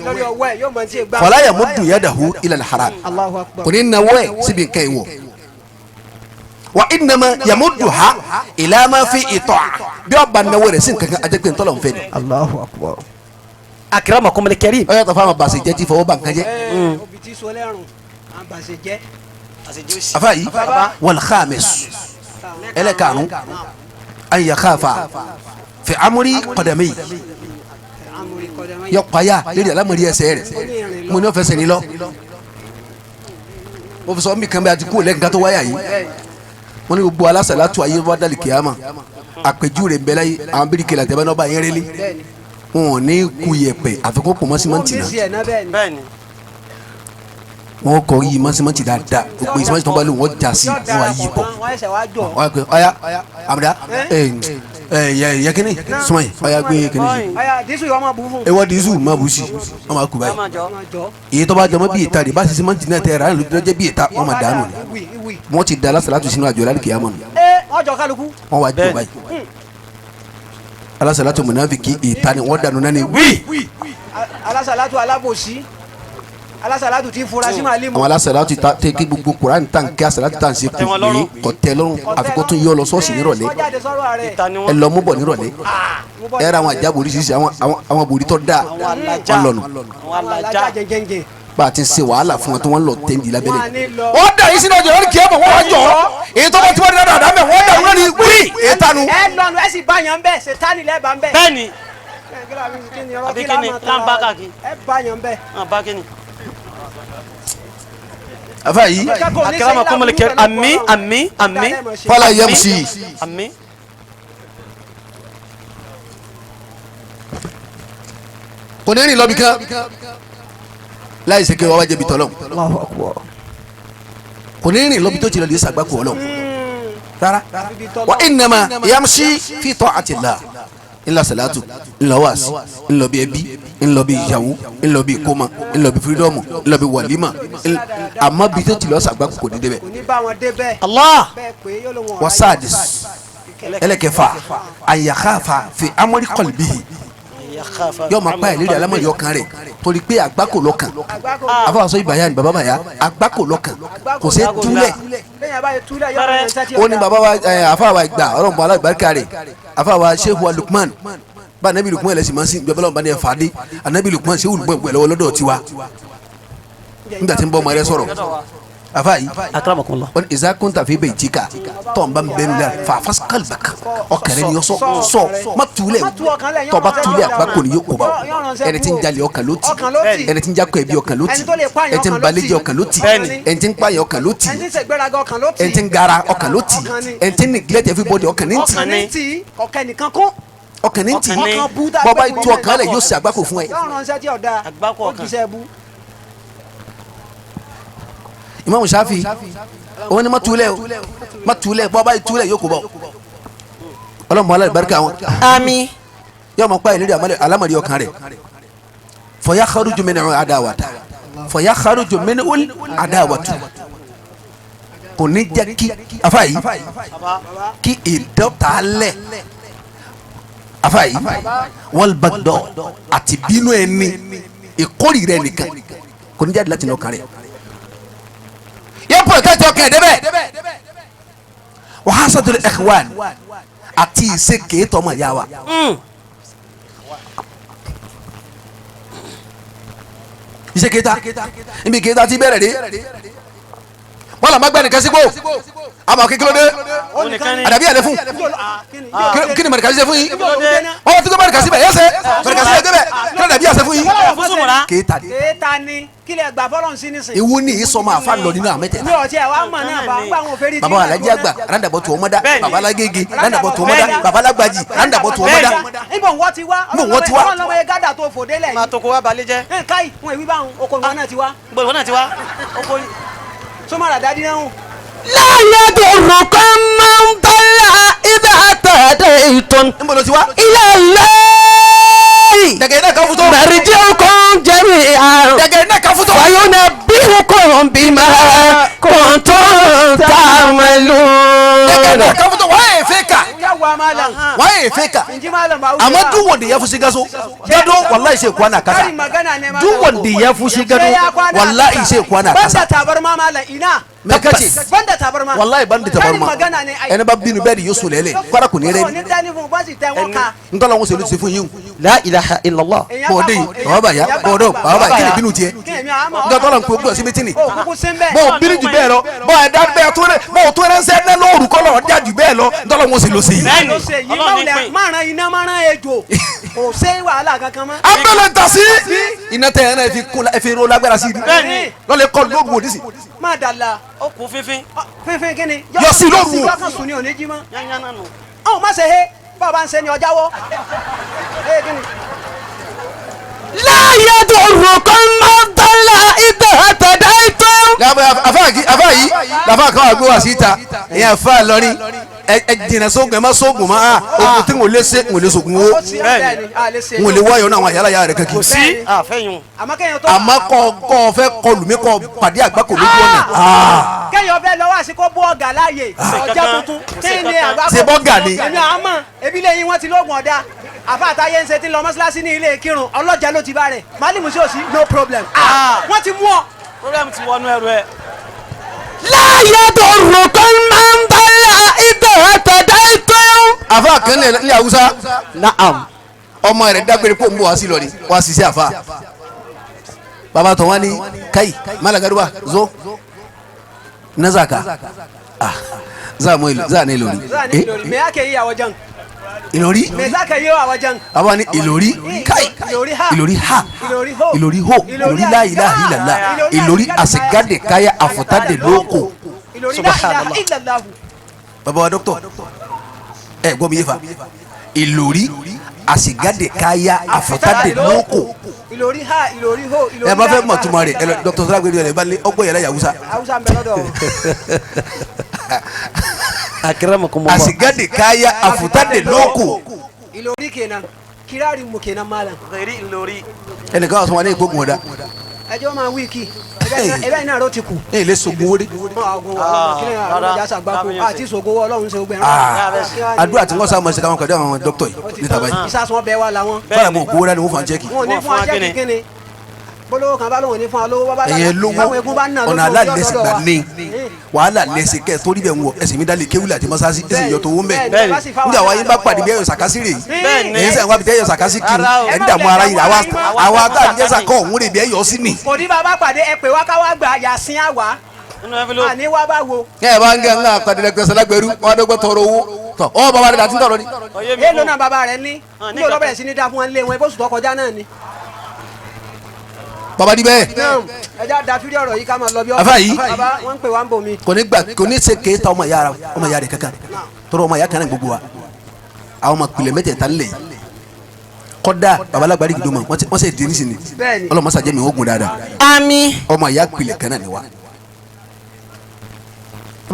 fọlá yà muddu yadahu ila al-haram kò ní nawọ́ ẹ̀ síbi nǹkan ìwọ̀ wa innama yamudduha ila ma fi ita'a bí ọba nawọ́ rẹ̀ sí nǹkan kan ajẹ́pẹ́ ntọ́lọ̀ nfẹ́ ni. Allahu akbar. Akramakumul karim. Ó yàtọ̀ fáwọn bàṣẹ jẹ́ tí fọwọ́ bá nǹkan jẹ́. Afa yìí wal khamis ẹlẹ́karùn-ún an yakhafa fi amri qadami yọ paya lérí alámọ̀rí ẹsẹ̀ rẹ̀ mo ní ọ̀fẹ́sẹ̀ ní lọ mo fi sọ mí kan bẹ́ẹ̀ àti kú lẹ́ǹkan tó wáyà yìí wọ́n ní gbogbo alásàlátù ayé wá dálì kìámà àpèjú rẹ̀ ń bẹ láyé àwọn bíríkì làtẹ̀bẹ́ náà bá yẹn rẹ́lẹ̀ wọn ò ní ku yẹ̀pẹ̀ àfikún pọ̀ mọ́ símẹ́ǹtì náà wọn kọ yí mọ́ símẹ́ǹtì dáadáa gbogbo símẹ́ǹtì tó ń bá lò wọ́n já sí wọn wá yí pọ̀ wọ́n á pè ọ̀ya àmàdá yẹ kini sumọ yi ọya gbé kini si ewọ disu ma bu si wọn ma ku báyìí èyí tó bá jọmọ bí ìta de bá sisi mọ́tì náà tẹ ra ní lójú bí ìta wọn ma dànù ni wọn ti da alasalatu sínú àjọ lálẹ́ kìyàmọ́ nù wọn wá jọ báyìí alasalatu munafiki ìta ni wọn dànù náà ni wí. Alasalatu alábòsí alasalatu ti fura sí màálí mu. Àwọn alasalatu ta tẹ kí gbogbo kuran tan kí asalatu tan se kò ní kò tẹ́ lọ́rùn àfikún tún yọ lọ ṣọ́ọ̀ṣì nírọ̀lẹ́ ẹ lọ mú bọ̀ nírọ̀lẹ́ ẹ ra àwọn àjábò oríṣiríṣi àwọn bòrí tó dáa wọn lọ nù. Bá a ti ṣe wàhálà fún wọn tí wọ́n lọ tẹ́ǹdì lábẹ́lẹ̀. Wọ́n dà yín sínú ọjọ́ lórí kìí ẹ̀bọ̀ wọ́n wá jọ èyí tó bá tí wọ́n dá dáadáa mẹ́ wọ́n dà wọ́n ní wí ètanu. Ẹ lọ́nu ẹ sì bá yàn bẹ́ẹ̀ ṣètánì lẹ́ẹ̀bà ń bẹ́ẹ̀. Bẹ́ẹ̀ni àbí kíni láǹbá kàkí. Ẹ bá yàn bẹ́ẹ̀. Àbá kíni. Afa yi Akramakumul karim. Àmín àmín àmín. Fala yamsi. Àmín. Kò ní rìn lọ́bi kan láì ṣe kí wọ́n wá jẹ̀bi tọ́lọ̀. Allahu akbar. Kò ní rìn lọ́bi tó ti lọ lè ṣàgbákò ọlọ́run rárá. Wa innama yamsi fi ta'atillah ńlá salatu ńlọ wáàsí ńlọ bí ẹbí ńlọ bí ìyàwó ńlọ bí ìkómọ ńlọ bí fírídọ́ọ̀mù ńlọ bí wàlímà àmọ́ bí tó ti lọ ṣàgbákò kò ní débẹ̀. Kò ní bá wọn débẹ̀. Allah. Wasadis ẹlẹ́kẹfà àyàkáfà fi amri qalbihi yóò máa pa ìlérí alámọ̀rí ọkàn rẹ̀ torí pé àgbákò lọ́kàn afọwọ́sọ ìbáyà ni bàbá bàyà àgbákò lọ́kàn kò sí túlẹ̀ ó ní bàbá wa afọwọ́ ìgbà ọlọ́mọ alábàárìkà rẹ̀ afọwọ́ sehu Lukman bá anabi Lukman ẹlẹ́sìn máa ń sìn ìjọba ọlọ́mọba ní ẹ̀fà dé anabi Lukman sehu Lukman gbẹ lọ́wọ́ lọ́dọ̀ tiwa nígbà tí ń bọ́ ọmọ rẹ sọ̀rọ̀ afa yi Akramakumullah. wọn ìza kúntà fi bẹ jika tọ́nba ń bẹnu la fàáfàá kalibak ọkàrẹ ni yọ sọ sọ má tulẹ̀ tọba tulẹ̀ àgbákò ni yóò kóbá ẹni tí ń jalè ọkàn ló ti ẹni tí ń jakọ ẹbí ọkàn ló ti ẹni tí ń balẹ̀jẹ̀ ọkàn ló ti ẹni tí ń pààyàn ọkàn ló ti ẹni tí ń gara ọkàn ló ti ẹni tí ń neglect everybody ọkàn ní ti ọkàn ní ti bọ́ba itu ọkàn lẹ̀ yóò ṣe àgbákò fún ẹ. Imam Shafi òun ni ma tulẹ̀ o ma tulẹ̀ bọ́ba yìí tulẹ̀ yóò kó bọ̀. Ọlọ́mọ alábàárìkà wọn. Àmín. Yóò máa pa ìlérí alámọ̀rí ọkàn rẹ̀. Fọyà kharuju minhu adawata fọyà kharuju minhu adawatu. Kò ní jẹ́ kí afa yìí kí ìdọ́ta lẹ̀ afa yìí wal bagdọ àti bínú ẹni ìkórìíra ẹnìkan kò ní jáde láti inú ọkàn rẹ̀. Yẹ protect ọkàn ẹ̀ débẹ̀. Wa hasadul ikhwan àti ìṣe kéétọ́ ọmọ ìyá wa. Ìṣe kéétà ibi kéétà ti bẹ̀rẹ̀ dé wọ́n làwọn gbẹ́ nìkan sígbó àmọ́ kékeré dé àdàbí àlẹ́ fún kí ni mọ̀nìkà ṣe fún yín wọ́n ti gbé mọ̀nìkà síbẹ̀ yẹ́sẹ̀ mọ̀nìkà síbẹ̀ débẹ̀ kí ni àdàbí àṣẹ fún yín kéétà dé. Kéétà ni kí lè gbà fọlọ́n sí nísìn. Ewu ni ìsọmọ àfa lọ nínú àmẹ́tẹ̀. Mi ò tiẹ̀ wá mọ̀ náà bá ń gbà wọn fẹ́rí. Baba Alhaji àgbà randabọ tó ọmọdá baba alágége randabọ tó ọmọdá baba alágbàjì randabọ tó ọmọdá. Ibo wọ́n ti wá ọlọ́mọ yẹn gádà tó fò délẹ̀ yìí. Máa tó kó wá balẹ̀ jẹ́. Ẹ káyì wọn ìwí báwọn oko ìwọ náà ti wá. Gbogbo ìwọ náà ti wá. Oko sọmọ àdá dín náà. La yadurrukum man dalla idha tadaytum. Níbo ló ti wá? Ila Allahi. Dẹ̀gẹ̀ iná kan fún tó. Marji'ukum jami'an. Dẹ̀gẹ̀ iná kan fún tó. Fayunabbi'ukum bima kuntum ta'malun. Dẹ̀gẹ̀ iná kan fún tó. Wọ́n yẹ fẹ́ kà. Wọ́n yẹ fẹ́ kà. Amma duk wanda ya fushi gaso gado wallahi sai kwana kasa. Duk wanda ya fushi gado wallahi sai kwana kasa. Banda tabarma malam ina. Me kace? Banda tabarma. Wallahi banda tabarma. Ẹni bá bínú bẹ́ẹ̀ ni yóò sùn lẹ́lẹ̀ kwara kò ní rẹ́ ni. Ntọ́lá wọn sèlú ti fún yín. La ilaha illallah. Bọ̀dé yìí bàbá bàyà bọ̀dọ̀ bàbá bàyà kí ni bínú tiẹ̀. Ntọ́lá nkó gbọ́ sí mítìnì. Bọ̀ bínú jù bẹ́ẹ̀ lọ bọ̀ ẹ̀dá bẹ́ẹ̀ tó rẹ̀ bọ̀ tó rẹ̀ ńsẹ́ ẹ̀ lóòrù kọ́ lọ́ọ̀ dá jù bẹ́ẹ̀ lọ ntọ́lá wọn sèlú sí. Márùn iná márùn ejò kò sí wàhálà kankan mọ́. Abẹ́lẹ̀ ta sí. Iná tẹ ẹ̀ náà ẹ fi ro lágbára sí i. Lọ́lẹ̀ kọ́ lóògùn òdì sí. Má dàla. Ó kú fífín. Fífín kí ni. Yọ sí lóru o. Yọ sí ní òní jí mọ́. Ọ̀hún má ṣe he bá a bá ń ṣe ni ọjà wọ́. La yadurrukum man dalla idha tadaytum. Afa yìí làfà kan àgbẹ̀ wá síta ìyẹn afa lọ́rin ẹ jìnnà sóògùn ẹ má sóògùn mọ́ oògùn tí n ò lè ṣe n ò lè sóògùn wo n ò lè wáyọ̀ náà àwọn àyàlá yàrá rẹ̀ kankan. Kò sí àfẹ́yìn. Àmọ́ kọ́ fẹ́ kọlù mí kọ́ pàdé àgbákò lójú ọ̀nà. Kẹ́yìn ọbẹ̀ lọ́wọ́ àsìkò bú ọ̀gá láàyè ọjà tuntun kí ni àgbákò. Ṣe bọ́gà ni. Èmi àmọ́ ebi lẹ́yìn wọn ti lóògùn ọ̀dà àfa àtàyè ń ṣe ti lọ mọ́ṣáláṣí ní ilé kírun ọlọ́jà ló ti bá rẹ̀ málìmù sí òsì no problem. Wọ́n ti mú ọ. Problem ti wọnú ẹrù ẹ. La yadurrukum man dalla idha tadaytum. Àfa kan ní Haúsá. Naam. Ọmọ rẹ̀ dágbére kó ń bọ̀ wá sí lọ́ọ̀ni wá sí sí àfa. Bàbá tó wá ní káyì Málàgàdúbà zo nazaka ah za mu za ne Ìlọrí. Me ake yi a wajen? Ìlọrí. Me za ka yi a wajen? Àwa ní Ìlọrí káyì Ìlọrí ha Ìlọrí ho Ìlọrí la ilaha illallah Ìlọrí àsìgádé káyà àfọ̀tádé lóko. Ìlọrí la ilaha illallah. Bàbá wa dọ́kítọ̀ ẹ gbọ́ mi yé fa Ìlọrí àsìgádé káyà àfọ̀tádé lóko. Ìlọrí ha Ìlọrí ho Ìlọrí. Ẹ bá fẹ́ mọ̀ túmọ̀ rẹ̀ ẹ lọ dọ́kítọ̀ sọ́dọ̀ gbẹdọ̀ ẹ bá lé ọgbọ́n yẹlẹ Hausa. Hausa ń bẹ lọ́dọ̀ o. Akramakumullah. Àsìgádé káyà àfọ̀tádé lóko. Ìlọrí kenan kirari mu kenan malam. Gẹ̀rí Ìlọrí. Ẹnìkan wà sọ wọn ní ìgbógun ọ̀dà. Ẹjọ́ máa wí kí ẹbẹ́ iná ró ti kù. Ẹ lè sògùn owó dé. Àti sògùn owó Ọlọ́run ṣe gbẹ̀rún. Àdúrà tí wọ́n sá mọ̀ ṣe káwọn kọ̀dé àwọn dókítà yìí níta báyìí. Ìsásùn ọbẹ̀ wa làwọn. Báyà mo kó wúrà ni wọ́n fà ń jẹ́kì. Wọn ò ní fún ajẹ́kì kíni. Bólówó kan bá lóun ní fún alówó bá bá Ẹ̀yẹ lówó ọ̀nà aláìlẹ́sìn gbà ní wàhálà lẹ́sìn kẹ́ torí bẹ́ẹ̀ ń wọ ẹ̀sìn mi dálé kéwìlì àti mọ́sáàsì ẹ̀sìn yọ̀tọ̀ owó mẹ́. Nígbà wa yín bá pàdé bí ẹ̀yọ̀ sàkásì rè yìí ẹ̀yìn sẹ́yìn wá bí ẹ̀yọ̀ sàkásì kiri ẹ̀ ń dààmú ara yìí àwa tá à ń jẹ́ sàkọ́ òun rè bí ẹ̀yọ̀ sí nì. Kò ní bàbá pàdé ẹ pè wá ká wá gbà yàsín àwa àní wá bá wo. Ẹ bá ń gẹ ńlá pàdé lẹgbẹ sẹlẹgbẹrú wọn adọgbẹ tọrọ owó tọ ọ bàbá rẹ dàtí tọrọ ni. Èèlò náà bàbá rẹ ní ní olóbẹ̀rẹ̀ sí ní dá fún wọn lé wọn ibòsùn tó kọjá náà ni. Baba di bẹ́ẹ̀. Ẹ já da fídíò ọ̀rọ̀ yìí ká máa lọ bí ọ̀rọ̀. Afa yìí. Baba wọ́n ń pè wá ń bò mí. Kò ní gbà kò ní ṣe kéta ọmọ ìyá ọmọ ìyá rẹ̀ kankan tọrọ ọmọ ìyá kan náà gbogbo wa àwọn ọmọ pilẹ̀ mẹ́tẹ̀ẹ̀ta ńlẹ̀ yìí kọ́dà babalágbárí gidi ma wọ́n ṣe di nísìnyí ọlọ́mọ sàjẹ́ mi ó gùn dáadáa. Àmín. Ọmọ ìyá pilẹ̀ kan náà ni wa.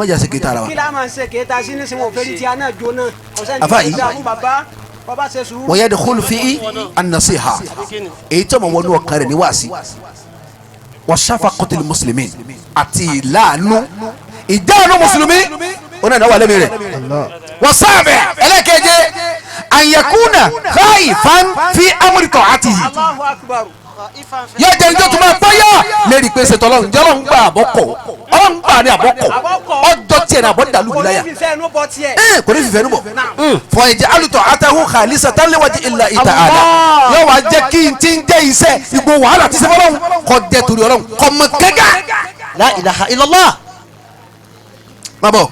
má jà sí kéta ara wa. Kí la máa ṣe kéta sí ní sinmi òfin tí a náà jóná. Àfáà yìí. Bàbá bàbá ṣe sùúrù. Wa yadkhulu fi an-nasiha èyí tí ọmọ wọnú ọkàn rẹ̀ ní wáàsí wa shafaqatil muslimin àti ìlànà ìjánu mùsùlùmí ó náà wà lẹ́mìí rẹ̀ wa sabi ẹlẹ́kẹ̀jẹ́ an yakuna khaifan fi amri ta'atihi Allahu akbar. yóò jẹ́ níjọ́ tó máa báyà lérí pé ṣètò ọlọ́run jẹ́ ọlọ́run gbà àbọ̀kọ̀ ọlọ́run gbà ní àbọ̀kọ̀ ọjọ́ tiẹ̀ ní àbọ̀ dàlú wìláyà Kò ní fífẹ́ inú bọ tiẹ̀. kò ní fífẹ́ inú bọ̀ fọ ẹ̀jẹ̀ alùtọ̀ àtàwọn khalisatan liwajhi illahi ta'ala yóò wá jẹ́ kí n ti ń jẹ́ iṣẹ́ ìgbò wàhálà ti ṣe fọlọ́run kọ́ jẹ́ torí ọlọ́run kọ́ mọ gẹ́gẹ́. La ilaha illallah. má bọ̀.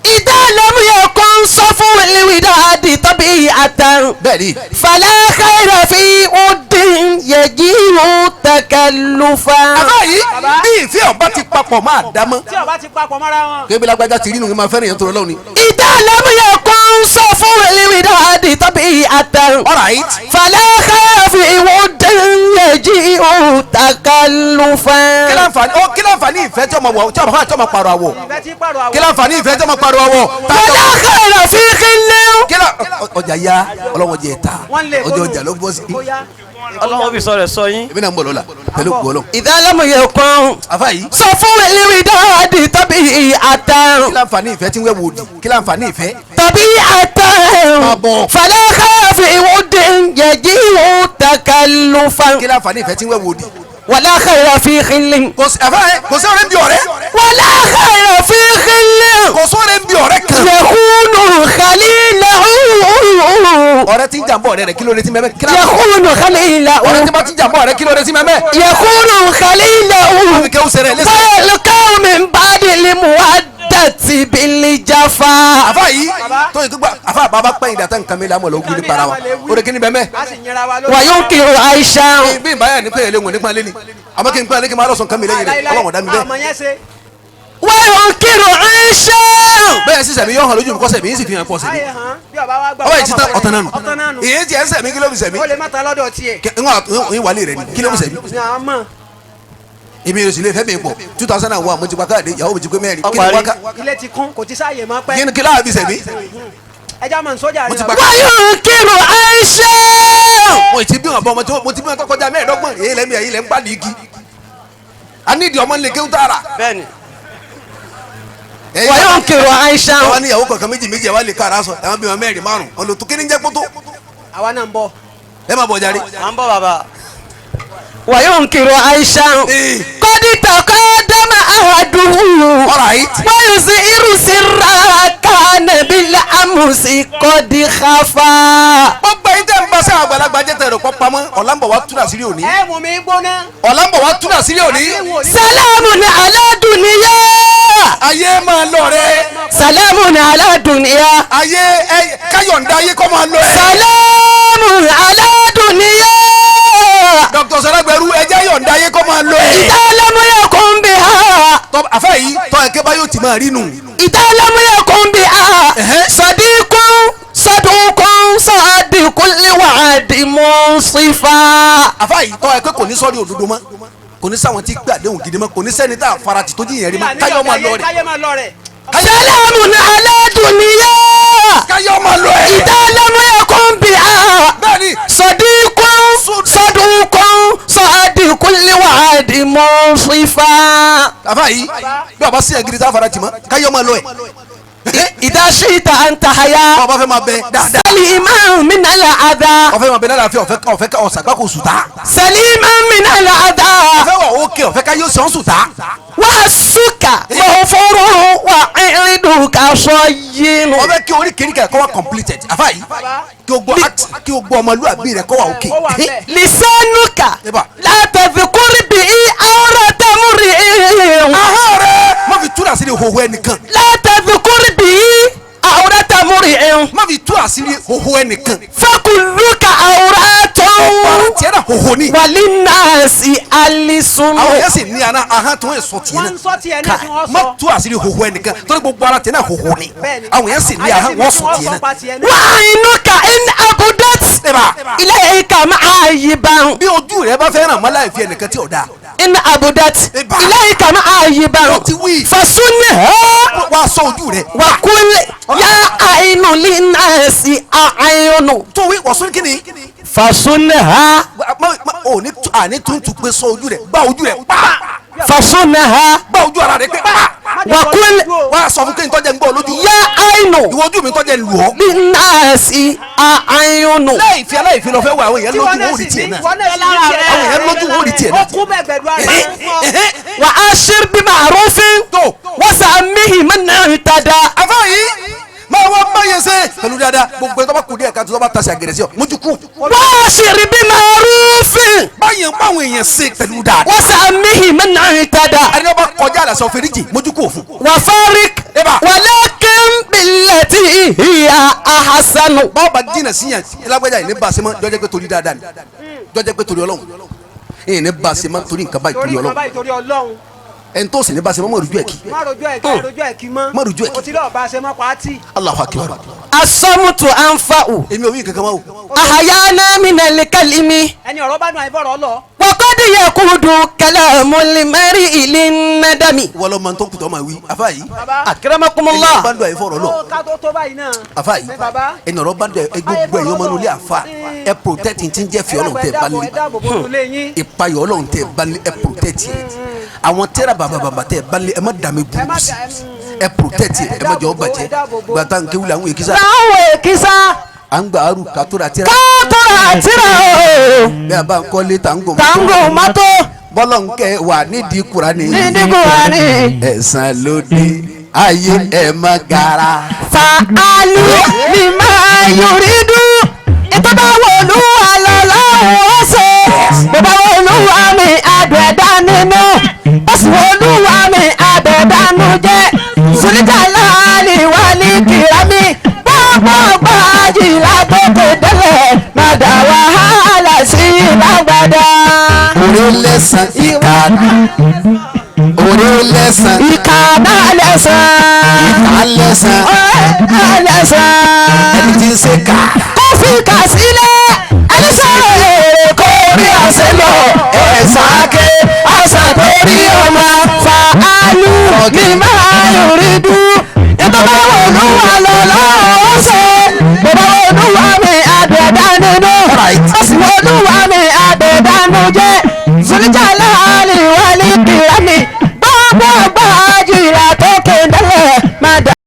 إذا لم يكن صفو الوداد طبيعة bẹ́ẹ̀ni. فلا خير في ود يجيء تكلفا. àbá yìí bí ìfẹ́ ọba ti papọ̀ máa dámọ́. Tí ọba ti papọ̀ mọ́ra wọn. kébí lágbájá ti rí nù kí n máa fẹ́ràn yẹn tó lọ́wọ́ ni. إذا لم يكن صفو الوداد طبيعة Alright. فلا خير في ود يجيء تكلفا. kí láǹfààní ó kí láǹfààní ìfẹ́ tí ọmọ wọ tí ọmọ fún àti ọmọ pàrọ̀ àwọ̀ Ìfẹ́ tí pàrọ̀ àwọ̀. kí láǹfààní ìfẹ́ tí ọmọ pàrọ̀ àwọ̀. ولا خير في خل. kí lá ọjà ya ọlọ́wọ́ jẹ ta Wọ́n lè ọjọ́ ọjà ló bọ́ sí. Bóyá. Ọlọ́run fi sọ rẹ̀ sọ yín. èmi náà ń bọ̀ lọ́la pẹ̀lú gbọ́lọ́. إذا لم يكن àfa yìí صفو الوداد طبيعة kí láǹfààní ìfẹ́ tí ń wẹ̀ wò di kí láǹfààní ìfẹ́. طبيعة Bàbọ̀. فلا خير في ود يجيء تكلفا kí láǹfààní ìfẹ́ tí ń wẹ̀ wò di. ولا خير في خل kò sí àfa yẹn kò sí ọ̀rẹ́ ń bí ọ̀rẹ́ ولا خير في خل kò sọ̀rẹ́ ń bí ọ̀rẹ́ kan. يخون خليله ọ̀rẹ́ tí ń jàǹbọ̀ ọ̀rẹ́ rẹ̀ kí ló retí mẹ́mẹ́. kí láǹfààní يخون خليله ọ̀rẹ́ tí bá ti ń jàǹbọ̀ ọ̀rẹ́ kí ló retí mẹ́mẹ́. يخون خليله àfi kẹ́hùn sẹ̀rẹ̀ lẹ́sẹ̀. ويلقى من بعد المودة بالجفا àfa yìí tó yìí tó gbà àfa bàbá pẹ́yìn dàtà nǹkan mi lámọ̀ lọ́gùn nípa ara wa ó rẹ kí ni bẹ́ẹ̀ mẹ́. A sì yẹra wa lórí. وينكر عيشا bí n báyà ní pé ẹlẹ́wọ̀n nípa lé ni àmọ́ kí n pẹ́ lé kí n máa lọ́sàn kan mi lẹ́yìn rẹ̀ ọlọ́wọ̀n dá mi bẹ́ẹ̀. Àmọ̀ yẹn ṣe. وينكر عيشا bẹ́ẹ̀ sísẹ̀ mi yóò hàn lójú mi kọ́ sẹ̀mí yín sì fi hàn pọ̀ sẹ̀mí. Ayé hàn bí ọba wa gbà. ọba yìí ti tán ọ̀tán nánu Ọ̀tán nánu. èyí ti ẹ̀ ń sẹ̀mí kí ló fi sẹ̀mí. Ó lè má ta lọ́dọ̀ tiẹ̀. ń wálé rẹ̀ ni kí ló fi sẹ̀mí. Ní àwọn mọ̀. èmi yóò sì lè fẹ́ mi pọ̀ 2001 mo ti gba káàdì ìyàwó mi ti pé mẹ́rin kí ni wákà Ilé ti kún kò ti sáàyè mọ́ pẹ́. kí ni kí láàbí sẹ̀mí. Ẹja mọ̀ sójà Mo rẹ̀ ti bàbá. gba- وينكر عيشا mo ti bí wọn bọ mo ti bí wọn tó kọjá mẹ́ẹ̀ẹ́dọ́gbọ̀n èyí lẹ́mí èyí lẹ́ ń gbádìí igi. a ní ìdí ọmọ nílé kéwú tààrà. Bẹ́ẹ̀ni. وينكر عيشا àwọn níyàwó kankan méjì méjì ẹ wá lè kára sọ ẹ wá bí wọn mẹ́rin márùn wọn lò tó kí ni jẹ́ kótó Àwa náà ń bọ̀. ẹ má bọ̀ jáde. À ń bọ̀ bàbá. وينكر عيشا قد تقدم أحده Alright. ويزئر سرا كان بالأمس قد خفا gbogbo ẹ̀yin tẹ́ ń bá sáà àgbàlagbà jẹ́ tẹ̀rọ pọ̀ pamọ́ ọ̀làǹbọ̀ wa túnà sírí òní Ẹ mú mi gbóná. ọ̀làǹbọ̀ wa túnà sírí òní. سلام على دنيا ayé máa lọ rẹ سلام على دنيا ayé ẹ káyọ̀ǹda ayé kọ́ máa lọ ẹ. سلام على دنيا Dr. Sọlágbẹ̀rú ẹjẹ́ yọ̀ǹda ayé kọ́ máa lọ ẹ. إذا لم يكن بها tọ́ àfa yìí tọ́ ẹ̀kẹ́ bá yóò ti máa rí nù. إذا لم يكن بها صديق صدوق صادق الوعد منصفا àfa yìí tọ́ ẹ̀kẹ́ kò ní sọ́ọ́rí òdodo mọ́ kò ní sáwọn tí gbàdéhùn gidi mọ́ kò ní sẹ́ni tá a farati tó jìyàn rí mọ́ káyọ̀ máa lọ rẹ̀ Káyé máa lọ rẹ̀. سلام على دنيا káyọ̀ máa lọ ẹ̀. إذا لم يكن بها bẹ́ẹ̀ni صديق صدوق صادق الوعد منصفا àfa yìí bí a bá sí ẹ̀gidi tá a farati mọ́ káyọ̀ máa lọ ẹ̀. إذا شئت أن تحيا ọba fẹ́ máa bẹ dáadáa سليما من الأذى ọfẹ́ máa bẹ lálàáfíà ọ̀fẹ́ ọ̀fẹ́ ọ̀sàgbà kò sùtá سليما من الأذى ọ̀fẹ́ wà ókè ọ̀fẹ́ ká yóò sàn sùtá. وحسك مغفور وعندك صين ọfẹ́ kí oríkèéríkèé kọ́ wá completed àfa yìí kí o gbọ́ kí o gbọ́ ọmọlúwàbí rẹ kọ́ wà ókè. Ó wà bẹ́ẹ̀. لسانك Eba. لا تذكر به عورة امرئ ahọ́n rẹ má fi túnà sílẹ̀ hoho ẹnìkan لا تذكر به عورة امرئ má fi túnà sílẹ̀ hoho ẹnìkan فكلك عورات ọ̀pọ̀ tiẹ̀ náà hoho ni وللناس ألسن àwọn yẹn sì ní àná ahọ́n tó ń sọ tiẹ̀ Wọ́n náà ń sọ tiẹ̀ náà tí wọ́n má sọ. tú àṣírí hoho ẹnìkan torí gbogbo ara tiẹ̀ náà hoho ni Bẹ́ẹ̀ni. àwọn yẹn sì ní ahọ́n wọ́n sọ tiẹ̀ náà. pa tiẹ̀ náà. وعينك إن أبدت Eba. إليك معايبا bí ojú rẹ bá fẹ́ ràn mọ́ láì fi ẹnìkan tí ò dáa In abudat ilayka ma'ayiban fasunha wá sọ ojú rẹ. Wa kul ya aynu linnasi a'yunu. Tó wí wọ̀sùn kí ni. Fasunha. O ní àní tuntun pé sọ ojú rẹ gbá ojú rẹ pa. Fasunha. Gbá ojú ara rẹ pé pa. Wa kul. Wá sọ fún kí n tọ́jà ń gbọ́ lójú. Ya aynu. Ìwọ ojú mi tọ́jà ń lù ọ́. Linnasi a'yunu. Láìfi aláìfi lọ fẹ́ wọ àwọn èèyàn lójú wọn ò rí tiẹ̀ náà. Àwọn èèyàn lójú wọn ò rí tiẹ̀ náà. Ó kú bẹ́ẹ̀ gbẹ̀dú ara rẹ̀. Wa ashir bi ma'rufin. Wa samihi man ihtada. Àfáà yìí máa wọ́n bá yẹn ṣe pẹ̀lú dáadáa gbogbo ẹ̀ tó bá kú díẹ̀ ká tó bá tasẹ̀ àgẹ̀rẹ̀ sí ọ mójú kú. Wa ashir bi ma'rufin. Báyẹn báwọn èèyàn ṣe pẹ̀lú dáadáa. Wa samihi man ihtada. Ẹni wọ́n bá kọjá àlàsọ fèrèjì mójú kú òfin. Wa farik. Walakin billati hiya ahsanu. Báwo bá jìnnà sí yàn lágbájá yìí ní bá a ṣe mọ́ jọjẹ́ pé torí dáadáa ni jọjẹ́ pé torí Ọlọ́run yìí ní bá a ṣe mọ́ torí nǹkan báyìí torí Ọlọ́run ẹn tó sì ní baasi mọ rojú ẹ kí. má rojú ẹ kí rojú ẹ kí mọ́. má rojú ẹ kí. o ti lọ́ọ̀ baasi mọ́ pàtì. Allahu akbar. Asọ́mùtù anfa'u. Èmi ò wí kankan mọ́ o. Ahayana minal kalimi. Ẹni ọ̀rọ̀ bá dùn àìfọ̀rọ̀ lọ. Wa qad yaqudu kalamul mar'i lin-nadami. Wọlọ́ máa ń tó kùtọ́ máa wí afa yìí. Akramakumullah. Ẹni ọ̀rọ̀ bá dùn àìfọ̀rọ̀ lọ. Ká tó tó báyìí náà. Afa yìí ẹni ọ̀rọ̀ bá dùn ẹ gbogbo ẹ̀yọ́ máa ń lé àfa ẹ protect ti ń jẹ́ fi Ọlọ́run tẹ bá lé ìpayọ̀ Ọlọ́run tẹ bá lé ẹ protect yẹ àwọn tẹ́ra bàbà bàbà tẹ balẹ̀ ẹ má dàmé burúkú sí ẹ protect ẹ má jọ bàjẹ́ gbàtà nkéwìlẹ̀ àwọn èkìsà. Láwọn èkìsà. À ń gba àrù kàtóra tíra. Kàtóra tíra o. Bẹ́ẹ̀ bá ń kọ́lé tà ń gò mọ́tò. Tà ń gò mọ́tò. Bọ́lọ̀ ń kẹ́ wà nídìí Kùránì. Nídìí Kùránì. Ẹ̀san ló dé ayé ẹ̀ má gara. Fa alu ni máa yorí dùn. Ètò bá wọlú àlọ́lá ó ṣe. Bàbá olúwa mi àdẹ̀dá nínú. Bọ́sù olúwa mi àdẹ̀dánú jẹ́. Sùlítà láàlì wà ní kìrámì. Gbogbo gbàjìlá tó tó délẹ̀. Má dá wàhálà sí lágbàdá. Orí lẹ́sàn ìkà. Orí lẹ́sàn. Ìkà náà lẹ́sàn. Ìkà lẹ́sàn. Ìkà lẹ́sàn. Ẹni tí ń ṣe kà. Kó fi kà sílẹ̀. Ẹni sọ̀rọ̀ èrè kó rí àṣẹ lọ. Ẹ̀sán ké àṣà tó rí ọmọ. Fa alu ní máa rí dùn. Ètò bá olúwa lọ lọ́wọ́ ṣe. Bàbá olúwa mi àdẹ̀dá nínú. Ó sì olúwa mi àdẹ̀dánú jẹ́. Sùlítà